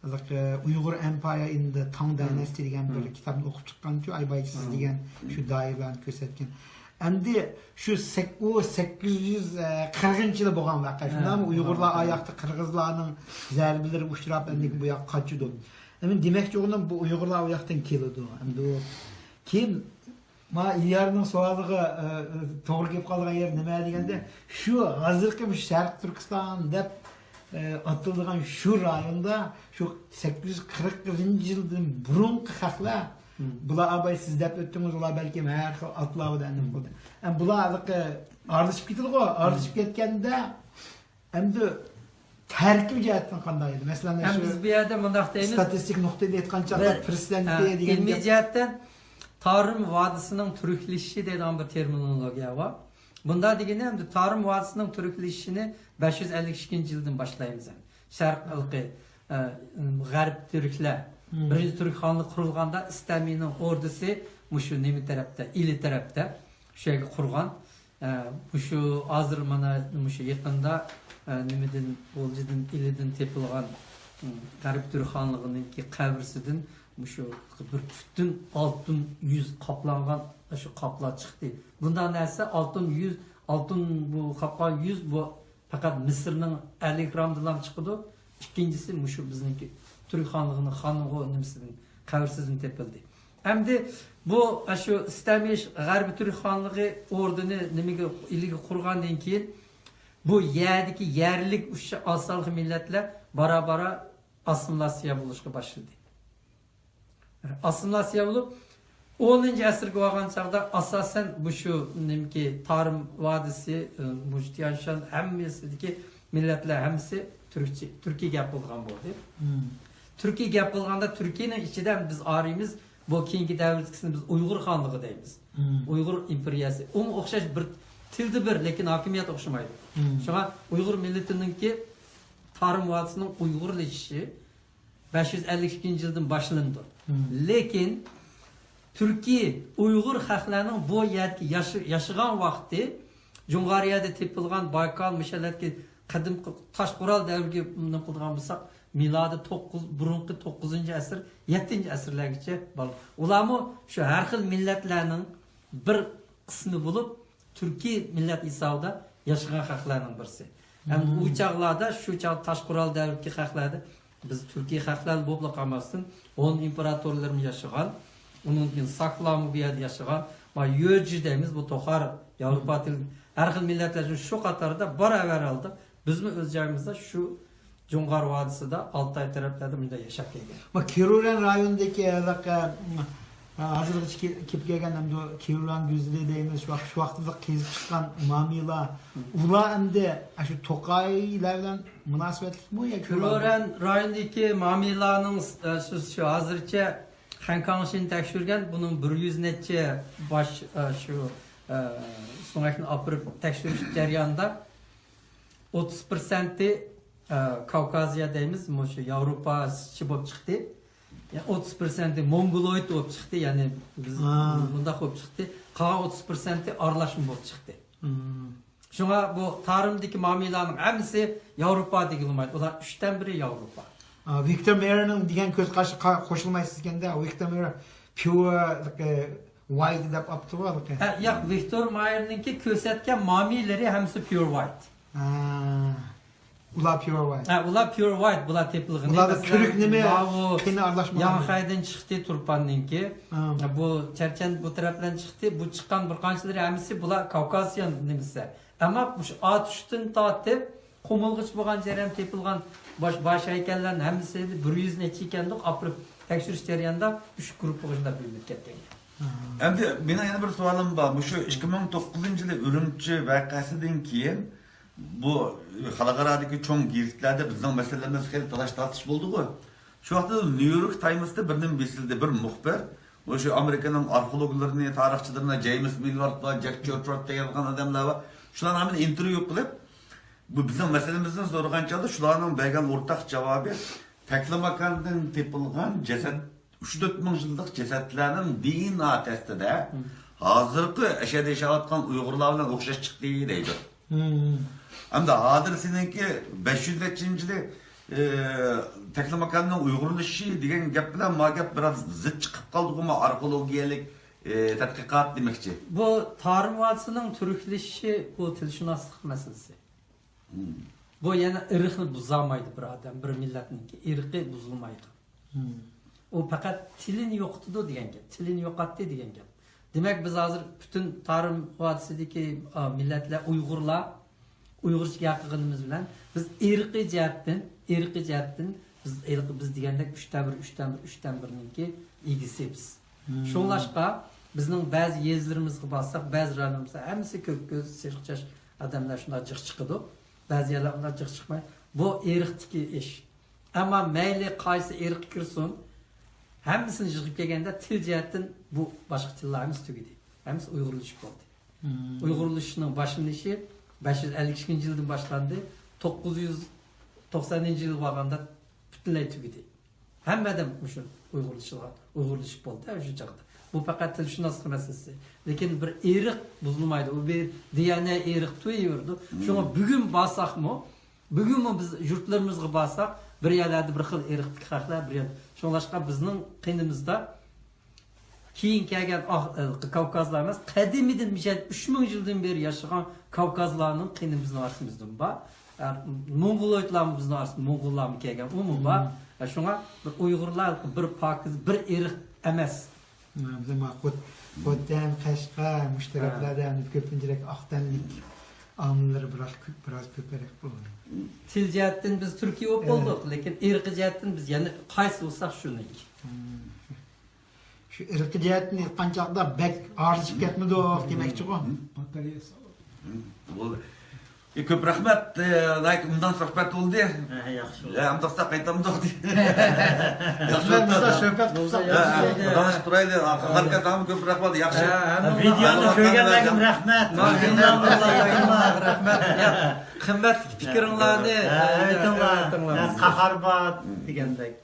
ھازىرقى ئۇيغۇر ئەمپايە ئىن تاڭ دايناستى دېگەن بىر كىتابنى ئوقۇپ چىققانچۇ، ئايباي سىز دېگەن شۇ دائىرىلەرنى كۆرسەتكەن. ئەمدى شۇ سەك-، ئۇ سەككىز يۈز قىرىقىنچى يىلى بولغان ۋەقە. شۇنداقمۇ؟ ئۇيغۇرلار ئا ياقتا قىرغىزلارنىڭ زەربىلىرىگە ئۇچراپ، ئەمدى بۇ ياققا قاچىدۇ. ئەمدى دېمەكچى بولغىنىم، بۇ ئۇيغۇرلار ئۇ ياقتىن كېلىدۇ. ئەمدى ئۇ كېيىن ما ئىليارنىڭ سوئالىغا، ئە، توغرا كېلىپ قالغان يېرى نېمە دېگەندە، شۇ ھازىرقى مۇشۇ شەرقىي تۈركىستان دەپ، ئە، ئاتىلىدىغان شۇ رايوندا شۇ سەككىز يۈز قىرىقىنچى يىلدىن بۇرۇنقى خەقلەر، بۇلار ئاباي سىز دەپ ئۆتتىڭىز، ئۇلار بەلكىم ھەر خىل ئاتلار بىلەن نېمە قىلدى. ئە، بۇلار ھازىرقى ئارىلىشىپ كېتىدىغۇ، ئارىلىشىپ كەتكەندە ئەمدى تەركىب جەھەتتىن قانداق ئىدى؟ مەسىلەن، ھەم شۇ بىز بۇ يەردە مۇنداق دەيمىز. ستاتىستىك نۇقتىدىن ئېيتقان چاغدا بىر، پىرسەنتى ھە، دېگەن ئىلمىي گەپ. جەھەتتىن تارىم ۋادىسىنىڭ تۈركلىشىشى دەيدىغان بىر تېرمىنولوگىيە بار. بۇندا دېگىنى ئەمدى تارىم ۋادىسىنىڭ تۈركلىشىشىنى بەش يۈز ئەللىك ئىككىنچى يىلدىن باشلايمىز. شەرق ھېلىقى، ئە، غەرب تۈركلەر، بىرىنچى تۈرك خانلىقى قۇرۇلغاندا ئىستەمىنىڭ ئوردىسى مۇشۇ نېمە تەرەپتە، ئىلى تەرەپتە، شۇ يەرگە قۇرغان. ئە، مۇشۇ ھازىر مانا مۇشۇ يېقىندا، ئە، نېمىدىن، غۇلجىدىن، ئىلىدىن تېپىلغان، ئىم، غەربىي تۈرك خانلىقىنىڭكى قەبرىسىدىن مۇشۇ بىر پۈتۈن ئالتۇن يۈز قاپلانغان، شۇ قاپلار چىقتى. بۇنداق نەرسە ئالتۇن يۈز، ئالتۇن بۇ قاپلان يۈز بۇ پەقەت مىسىرنىڭ ئەلىھرامدىلا چىقىدۇ. ئىككىنچىسى مۇشۇ بىزنىڭكى تۈرك خانلىقىنىڭ خانغۇ نېمىسىدىن، قەبرىسىدىن تېپىلدى. ئەمدى بۇ، شۇ ئىستەمىش غەربىي تۈرك خانلىقى ئوردىنى نېمىگە، ئىلىگە قۇرغاندىن كېيىن، بۇ يەردىكى يەرلىك ئۇششا ئاز سانلىق مىللەتلەر بارا-بارا ئاسسىمىلياتسىيە بولۇشقا باشلىدى. ئاسسىمىلياتسىيە بولۇپ، ئونىنچى ئەسىرگە بارغان چاغدا ئاساسەن مۇشۇ نېمىكى تارىم ۋادىسى، مۇشۇ تيانشان ھەممىسىدىكى مىللەتلەر ھەممىسى تۈركچە، تۈركىي گەپ قىلىدىغان بولدى. تۈركىي گەپ قىلغاندا تۈركىينىڭ ئىچىدە بىز ئارىيمىز، بۇ كېيىنكى دەۋردىكىسىنى بىز ئۇيغۇر خانلىقى دەيمىز. ئۇيغۇر ئىمپېرىيەسى. ئۇمۇ ئوخشاش بىر تىلدا بىر، لېكىن ھاكىمىيەت ئوخشىمايدۇ. شۇڭا ئۇيغۇر مىللىتىنىڭكى تارىم ۋادىسىنىڭ ئۇيغۇرلىشىشى بەش يۈز ئەللىك ئىككىنچى يىلدىن باشلىنىدۇ. لېكىن تۈركىي ئۇيغۇر خەقلەرنىڭ بۇ يەردىكى ياشا-، ياشىغان ۋاقتى، جۇڭغارىيەدە تېپىلغان بايكال، مۇشەلەتكى قەدىمكى تاش قورال دەۋرىگە نېمە قىلىدىغان بولساق، مىلادىي توققۇز، بۇرۇنقى توققۇزىنچى ئەسىر، يەتتىنچى ئەسىرلەرگىچە بار. ئۇلارمۇ شۇ ھەر خىل مىللەتلەرنىڭ بىر قىسمى بولۇپ، تۈركىي مىللەت ھېسابىدا ياشىغان خەقلەرنىڭ بىرسى. ھەم ئۇ چاغلاردا، شۇ چاغ تاش قورال دەۋرىدىكى خەقلەردە بىز تۈركىي خەقلەر بولۇپلا قالماستىن، ھون ئىمپېراتورلىرىمۇ ياشىغان، ئۇنىڭدىن كېيىن ساكلارمۇ بۇ يەردە ياشىغان، ما يۆجى دەيمىز، بۇ توخار، ياۋروپا تىل، ھەر خىل مىللەتلەر شۇ قاتاردا بارابەر ھالدا بىزمۇ ئۆز جايىمىزدا شۇ جۇڭغار ۋادىسىدا، ئالتاي تەرەپلەردە مۇنداق ياشاپ كەلگەن. ما كېرۇرەن رايونىدىكى ھېلىقى، ھازىرغىچە كېلىپ كەلگەن ئەمدى كېرۇرەن گۈزىلى دەيمىز، شۇ ۋاقىت، شۇ ۋاقىتلىق قېزىپ چىققان مامىلار، ئۇلار ئەمدى شۇ توقايلار بىلەن مۇناسىۋەتلىكمۇ ياكى؟ كېرۇرەن رايونىدىكى مامىلارنىڭ، ئە، شۇ، شۇ ھازىرچە خەنكاڭشىنى تەكشۈرگەن، بۇنىڭ بىر يۈز نەچچە باش، ئە، شۇ، ئە، سۆڭەكنى ئاپىرىپ تەكشۈرۈش جەريانىدا، ئوتتۇز پىرسەنتى، ئە، كاۋكازىيە دەيمىز، مۇشۇ ياۋروپاچە بولۇپ چىقتى. يەنى ئوتتۇز پىرسەنتى موڭگولويد بولۇپ چىقتى، يەنى بىز مۇنداق بولۇپ چىقتى. قالغان ئوتتۇز پىرسەنتى ئارىلاشما بولۇپ چىقتى. شۇڭا بۇ تارىمدىكى مامىلارنىڭ ھەممىسى ياۋروپا دېگىلى بولمايدۇ. ئۇلار ئۈچتىن بىرى ياۋروپا. ئا، ۋىكتور مېيرنىڭ دېگەن كۆز قارىشىغا قوشۇلمايسىز ئىكەندە، ۋىكتور مېير پيۇر، ۋايت دەپ ئاپتىغۇ ھېلىقى. ھە، ياق، ۋىكتور مايرنىڭكى كۆرسەتكەن مامىلىرى ھەممىسى پيۇر ۋايت. ھە، ئۇلار پيۇر ۋايت. ھە، ئۇلار پيۇر ۋايت، بۇلار تېپىلغىنى. ئۇلاردا مەسىلەن، تۈرۈك نېمە، ماۋۇ قېنى ئارىلاشمىغان. ياڭخەيدىن چىقتى تۇرپاننىڭكى. ھە. بۇ چەرچەن بۇ تەرەپلەردىن چىقتى. بۇ چىققان بىر قانچىلىرى ھەممىسى بۇلار كاۋكازىيان نېمىسى. ئەمما مۇشۇ ئاتۇشتىن تارتىپ قۇمۇلغىچە بولغان جەريان تېپىلغان باش، باش ھەيكەللەرنىڭ ھەممىسى بىر يۈز نەچچە ئىكەندۇق، ئاپىرىپ تەكشۈرۈش جەريانىدا ئۈچ گۇرۇپپىغا شۇنداق بۆلۈنۈپ كەتكەن. ئەمدى مېنىڭ يەنە بىر سوئالىم بار. مۇشۇ ئىككى مىڭ توققۇزىنچى يىلى ئۈرۈمچى ۋەقەسىدىن كېيىن بۇ خەلقئارادىكى چوڭ گېزىتلەردە بىزنىڭ مەسىلىمىز خېلى تالاش تارتىش بولدىغۇ. شۇ ۋاقىتتا نيۇ يورك تايمستا بىر نېمە بېسىلدى، بىر مۇخبىر. مۇشۇ ئامېرىكىنىڭ ئارخېئولوگلىرىنى، تارىخچىلىرىنى، جېيمس مىلۋارد بار، جەك چوتۋارد دېگەن ئادەملەر بار. شۇلارنى ھەممىنى ئىنتېرۋيۇ قىلىپ، بۇ بىزنىڭ مەسىلىمىزنى سورىغان چاغدا شۇلارنىڭ بەرگەن ئورتاق جاۋابى تەكلىماكاندىن تېپىلغان جەسەت، ئۈچ تۆت مىڭ يىللىق جەسەتلەرنىڭ دى ئېن ئا تېستىدا ھازىرقى ئەشەدە ياشاۋاتقان ئۇيغۇرلار بىلەن ئوخشاش چىقتى دەيدۇ. ھەمدە ھازىر سېنىڭكى بەش يۈز نەچچىنچى يىلى، ئى، تەكلىماكاننىڭ ئۇيغۇرلىشىشى دېگەن گەپ بىلەن ما گەپ بىراز زىت چىقىپ قالدىغۇما ئارخېئولوگىيەلىك، ئى، تەتقىقات دېمەكچى. بۇ تارىم ۋادىسىنىڭ تۈركلىشىشى بۇ تىلشۇناسلىق مەسىلىسى. بۇ يەنە ئىرقنى بۇزالمايدۇ بىر ئادەم، بىر مىللەتنىڭكى ئىرقى بۇزۇلمايدۇ. ئۇ پەقەت تىلىنى يوقىتىدۇ دېگەن گەپ. تىلىنى يوقاتتى دېگەن گەپ. دېمەك، بىز ھازىر پۈتۈن تارىم ۋادىسىدىكى، ئا، مىللەتلەر، ئۇيغۇرلار، ئۇيغۇرچە گەپ قىلغىنىمىز بىلەن بىز ئىرقىي جەھەتتىن، ئىرقىي جەھەتتىن بىز ھېلىقى بىز دېگەندەك ئۈچتە بىر، ئۈچتە بىر، ئۈچتە بىرنىڭكى ئىگىسى بىز. شۇڭلاشقا بىزنىڭ بەزى يېزىلىرىمىزغا بارساق، بەزى رايونلىرىمىزدا ھەممىسى كۆك كۆز، سېرىق چاچ ئادەملەر شۇنداق جىق چىقىدۇ. بەزى يەرلەر ئۇنداق جىق چىقمايدۇ. بۇ ئىرقتىكى ئىش. ئەمما مەيلى قايسى ئىرققا كىرسۇن، ھەممىسىنى يىغىپ كەلگەندە تىل جەھەتتىن بۇ باشقا تىللار ھەممىسى تۈگىدى. ھەممىسى ئۇيغۇرلىشىپ بولدى. ئۇيغۇرلىشىشنىڭ باشلىنىشى بەش يۈز ئەللىك ئىككىنچى يىلدىن باشلاندى. توققۇز يۈز توقسەنىنچى يىلغا بارغاندا پۈتۈنلەي تۈگىدى. ھەممە ئادەم مۇشۇ ئۇيغۇرلىشىدىغان، ئۇيغۇرلىشىپ بولدى شۇ چاغدا. بۇ پەقەت تىلشۇناسلىق مەسىلىسى. لېكىن بىر ئىرق بۇزۇلمايدۇ. ئۇ بىر دى ئېن ئېي ئىرق تۇرۇۋېرىدۇ. شۇڭا بۈگۈن بارساقمۇ، بۈگۈنمۇ بىز يۇرتلىرىمىزغا بارساق، بىر يەرلەردە بىر خىل ئىرقتىكى خەقلەر، بىر يەر. شۇڭلاشقا بىزنىڭ قېنىمىزدا كېيىن كەلگەن ئاھ-، ئە، كاۋكازلار ئەمەس، قەدىمىدىن مىشەن ئۈچ مىڭ يىلدىن بېرى ياشىغان كاۋكازلارنىڭ قېنى بىزنىڭ ئارىسىمىزدىمۇ بار. ئە، موڭغۇلويدلارمۇ بىزنىڭ ئارىسىدا، موڭغۇللارمۇ كەلگەن، ئۇمۇ بار. ئە، شۇڭا بىر ئۇيغۇرلار بىر پاكىز، بىر ئىرق ئەمەس. بىزنىڭ ما خوت-، خوتەن، قەشقەر، مۇشۇ تەرەپلەردە ئەمدى كۆپىنچىلىك ئاق تەنلىك ئامىللىرى بىراز كۆپ، بىراز كۆپرەك بولىدۇ. تىل جەھەتتىن بىز تۈركىي بولۇپ بولدۇق، لېكىن ئىرقىي جەھەتتىن بىز يەنە قايسى بولساق شۇنىڭكى. شۇ ئىرقىي جەھەتتىن ئېيتقان چاغدا بەك ئارىلىشىپ كەتمىدۇق دېمەكچىغۇ. بولدى. ئى، كۆپ رەھمەت، ئى، ناھايىتى ئوبدان سۆھبەت بولدى. ھە، ياخشى بولدى. يا، ئەمدىستا قايتامدۇق دېدى. ياخشى بولدى. سۆھبەت قىلساق ياخشى بولدى. دانىشىپ تۇرايلى. ھەركەسكە كۆپ رەھمەت، ياخشى. ھە، ھەممە ۋىدېئونى كۆرگەنلەرگە رەھمەت. رەھمەت. قىممەتلىك پىكرىڭلارنى، ھە، ئېيتىڭلار. ئېيتىڭلار. ھە، قاھار بار دېگەندەك.